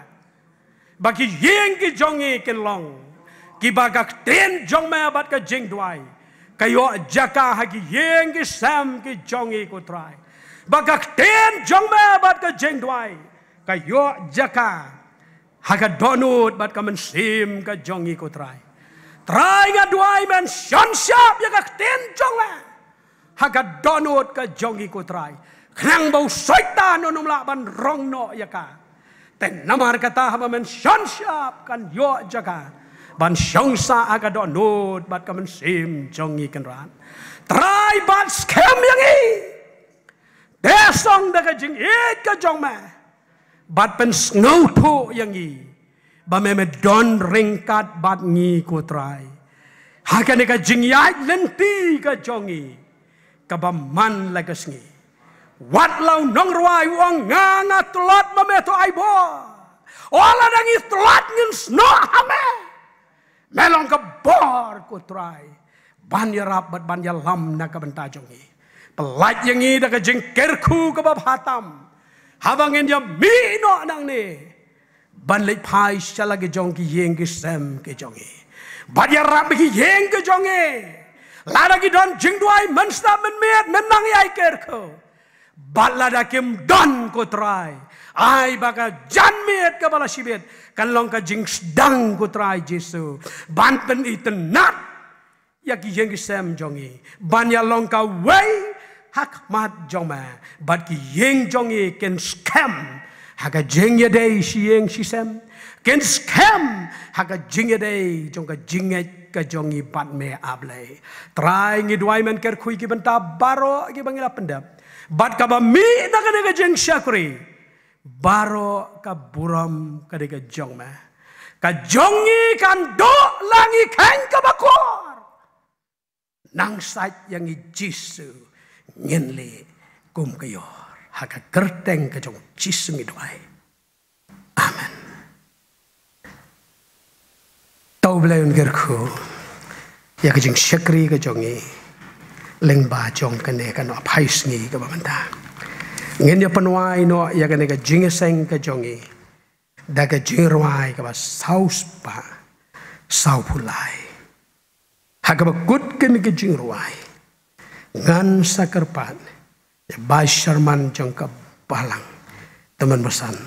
Ba ki ïing ki jong ngi kin long kiba ka ktien jong me bad ka jingduwai ka ïoh jaka ha ki ïing ki sem ki jong ngi, ko Trai. Ba ka ktien jong me bad ka jingduwai ka ïoh jaka ha ka dohnud bad ka mynsiem ka jong ngi, ko Trai. Trai, nga duwai men shon shap ïa ka ktien jong me ha ka dohnud ka jong ngi, ko Trai, khnang ba u Soitan un ym lah ban rong noh ïa ka. Te namar kata haba men shon shap kan ïoh jaka ban shong sah ha ka dohnud bad ka mynsiem jong ngi, Kynrad. Trai, bat skhem ïa ngi. Te shong da ka jingïeit ka jong me, bad pynsngewthuh ïa ngi ba me me don ryngkat bad ngi, ko Trai, ha kane ka jingïaid lynti ka jong ngi kaba man la ka sngi. Wat la u nongrwai u ong, nga nga tlot ma me, to ai bor. O lada ngi tlot ngin snoh ha me. Me long ka bor, ko Trai, ban ïarap bad ban ïalam na ka bynta jong ngi. Pyllait ïa ngi da ka jingkyrkhu kaba bha tam haba ngin ïa mih noh nangne ban leit phai sha la ki jong ki ïing ki sem ki jong ngi. Bad ïarap ïa ki ïing ki jong ngi. Lada ki don jingduwai mynstep mynmiet, mynta ngi ai kyrkhu. Bad lada kim don, ko Trai, ai ba ka janmiet kaba la shibit kan long ka jingsdang, ko Trai Jisu, ban pynitynnad ïa ki ïing ki sem jong ngi, ban ïa long kawei ha khmat jong me. Bad ki ïing jong ngi kin skhem ha ka jingïadei shi ïing shi sem, kin skhem ha ka jingïadei jong ka jingngeit ka jong ngi bad me, A Blei. Trai, ngi duwai, men kyrkhu ïa ki bynta baroh kiba ngi la pyndep bad kaba mih na kane ka jingshakri. Baroh ka burom ka dei ka jong me. Ka jong ngi kan duh la ngi kheiñ kaba kor. Nang sait ïa ngi Jisu, ngin leh kum ka ïor. Ha ka kyrteng ka jong Jisu ngi duwai. Amen. To U Blei un kyrkhu ïa ka jingshakri ka jong ngi lyngba jong kane ka nongphai sngi kaba mynta. Ngin ïa pynwai noh ïa kane ka jingïaseng ka jong ngi da ka jingrwai kaba saw spah saw phew lai. Ha kaba kut kane ka jingrwai, ngan sa kyrpad ïa ba sharman jong ka balang, Tymmen Basan,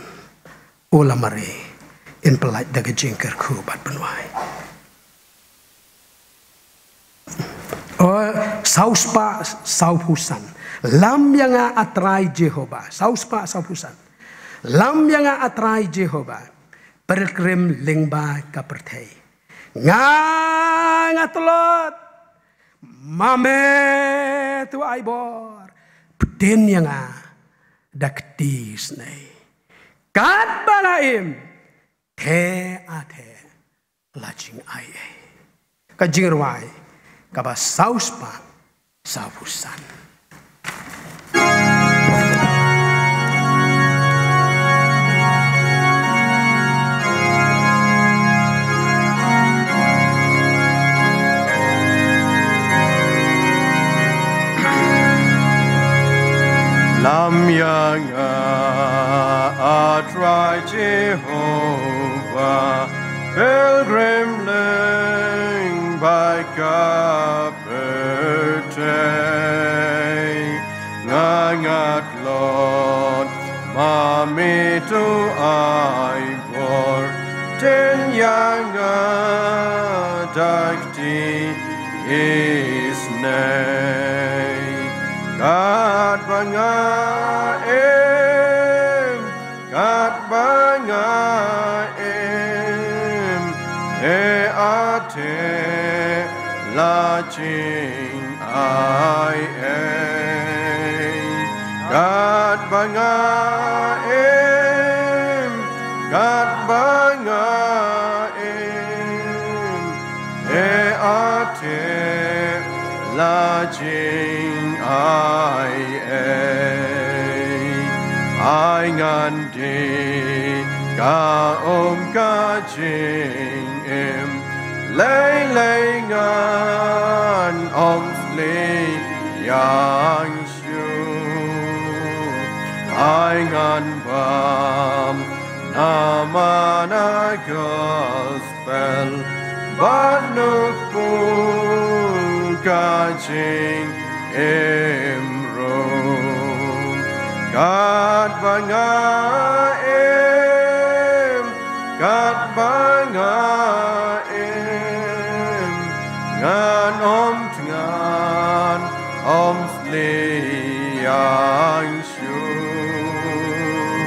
u la mari, in pyllait da ka jingkyrkhu bad pynwai. O, saw spah saw phew san. Lam ïa nga, A Trai Jehobah, saw spah saw phew san. Lam ïa nga, A Trai Jehobah, pilgrim lyngba ka pyrthei. Nga nga tlot, ma me to ai bor. Pdeng ïa nga da kti snei. Katba nga im, te a te la jingai ei. Ka jingrwai kaba saw spah saw phew san. Lam ïa nga, A Trai Jehobah, pilgrim lyngba ka pyrthei. Nga nga tlot, ma me to ai bor. Pdeng ïa nga da kti snei. Katba nga im, katba nga im, te a te la jingai ei. Katba nga im, katba nga im, te a te la jingai ei. Ai ngan die ka um ka jingim, lei lei ngan ym slih ïang shuh. Ai ngan bam na mana gospel, bad nukpu ka jingim ruh. Katba nga im, katba nga im, ngan ym tngan, ym slih ïang shuh.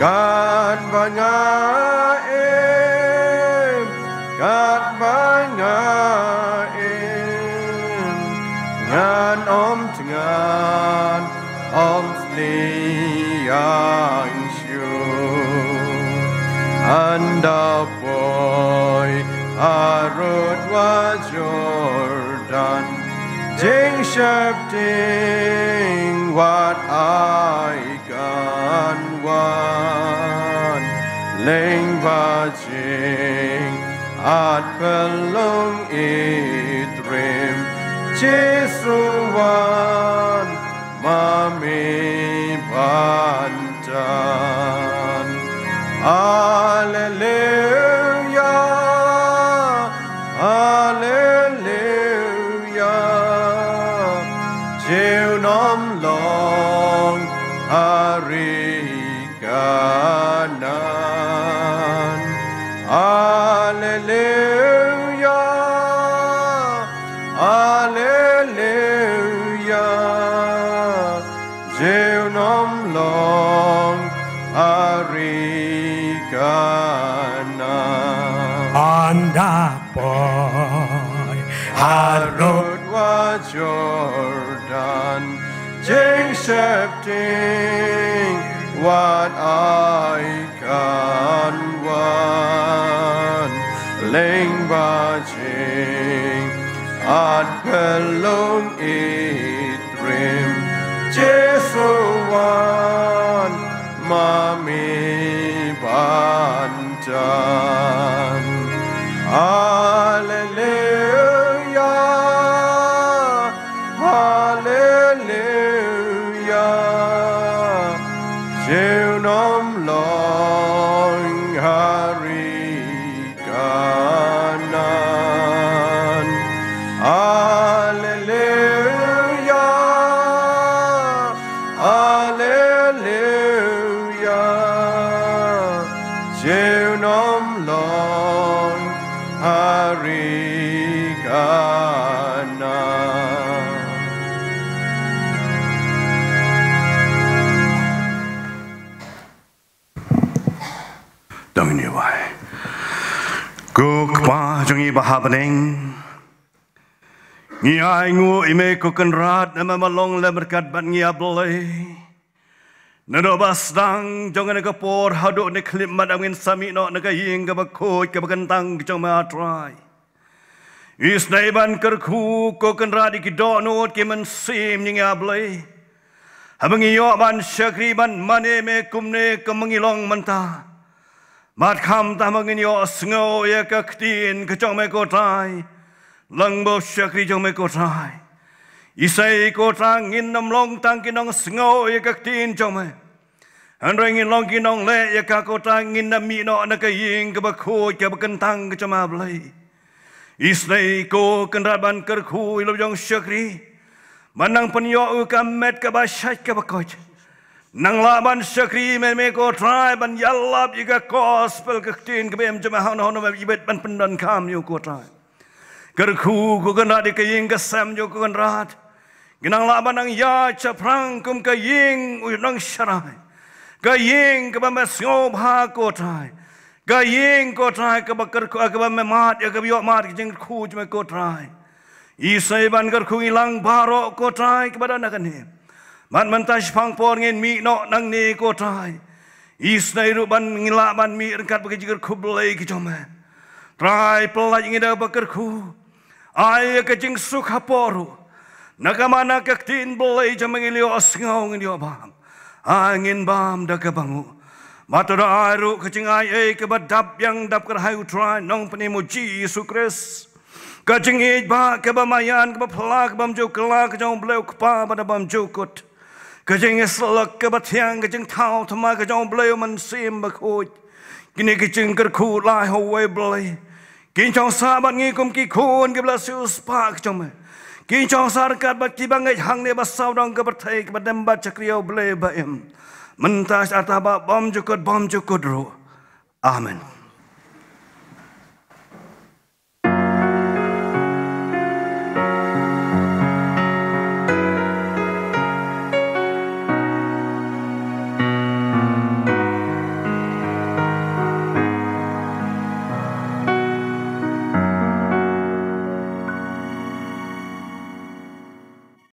Katba nga im, katba nga im, ngan ym tngan, ym slih ïang shuh. Da poi harud wa Jordan, jingshepting wat ai kan wan, lyngba jing at pynlong itrim, Jisu wan ma me ban tan. Alleluia, alleluia. Jiw nym long ha ri Kanan. Alleluia, alleluia. Jiw nym long ha ri Kanan. Ynda poi harud wa Jordan, jingshepting wat ai kan wan, lyngba jing at pynlong itrim, Jisu wan ma me ban tan. Alleluia, alleluia. Jiw nym long ha ri Kanan. Alleluia, alleluia. Jiw nym long ha ri Kanan. Dang ni wai. Ko Kpa jong ngi ba ha bneng, ngi ai nguh ïa me ko Kynrad namar me long lem ryngkat bad ngi, A Blei. Naduh ba sdang jong kane ka por haduh kane ka khyllipmat, ngin sa mih noh na ka ïing kaba khuid kaba kyntang ka jong me, A Trai. Isynei ban kyrkhu ko Kynrad ïa ki dohnud ki mynsiem jong ngi, A Blei. Haba ngi ïoh ban shakri ban mane me kumne kumba ngi long mynta, bad khamtam haba ngin ïohsngew ïa ka ktien ka jong me ko Trai, lyngba u shakri jong me ko Trai. Isynei ko Trai, ngin nym long tang ki nongsngew ïa ka ktien jong me, hynrei ngin long ki nongleh ïa ka ko Trai. Ngin da mih noh na ka ïing kaba khuid kaba kyntang ka jong me, A Blei. Isynei ko Kynrad ban kyrkhu ïa la u jong u shakri ban nang pynïoh ïa ka met kaba shait kaba koit, nang lah ban shakri me, me ko Trai, ban ïalap ïa ka gospel, ka ktien kaba im jong me, hangno hangno ba ibit ban pyndonkam ïa u ko Trai. Kyrkhu ko Kynrad ïa ka ïing ka sem jong ko Kynrad. Ngi nang lah ban nang ïaid shaphrang kum ka ïing u nongsharai, ka ïing kaba me sngewbha ko Trai, ka ïing ko Trai kaba kyrkhu, kaba me mad ïa, kaba ïoh mad ka jingkyrkhu jong me ko Trai. Isynei ban kyrkhu ïa ngi lang baroh ko Trai kiba don ha kane. Bad mynta shaphang por ngin mih noh nangne ko Trai. Isynei ruh ban ngin lah ban mih ryngkat bad ka jingkyrkhu Blei ka jong me. Trai, pyllait ïa ngi da kaba kyrkhu. Ai ïa ka jingsuk hapoh ruh, na ka mana ka ktien Blei jong me ngin ïohsngew, ngin ïohbam. Ai ngin bam da kaba nguh. Bad to da ai ruh ka jingai ei kaba dap biang dap kyrhai, U Trai Nongpynim U Jisu Khrist. Ka jingïeit ba kaba maïan, kaba phylla, ka bymjukla ka jong U Blei U Kpa ba da bymjukut. Ka jingïasyllok kaba thiang, ka jingthaw thymmai ka jong U Blei U Mynsiem Bakhuid. Kine ki jingkyrkhu lai ha uwei U Blei kin shong sah bad ngi kum ki khun kiba la siewspah ka jong me. Kin shong sah ryngkat bad kiba ngeit hangne bad sawdong ka pyrthei kaba dem bad shakri ïa U Blei ba im mynta, sha kata ba bymjukut bymjukut ruh. Amen.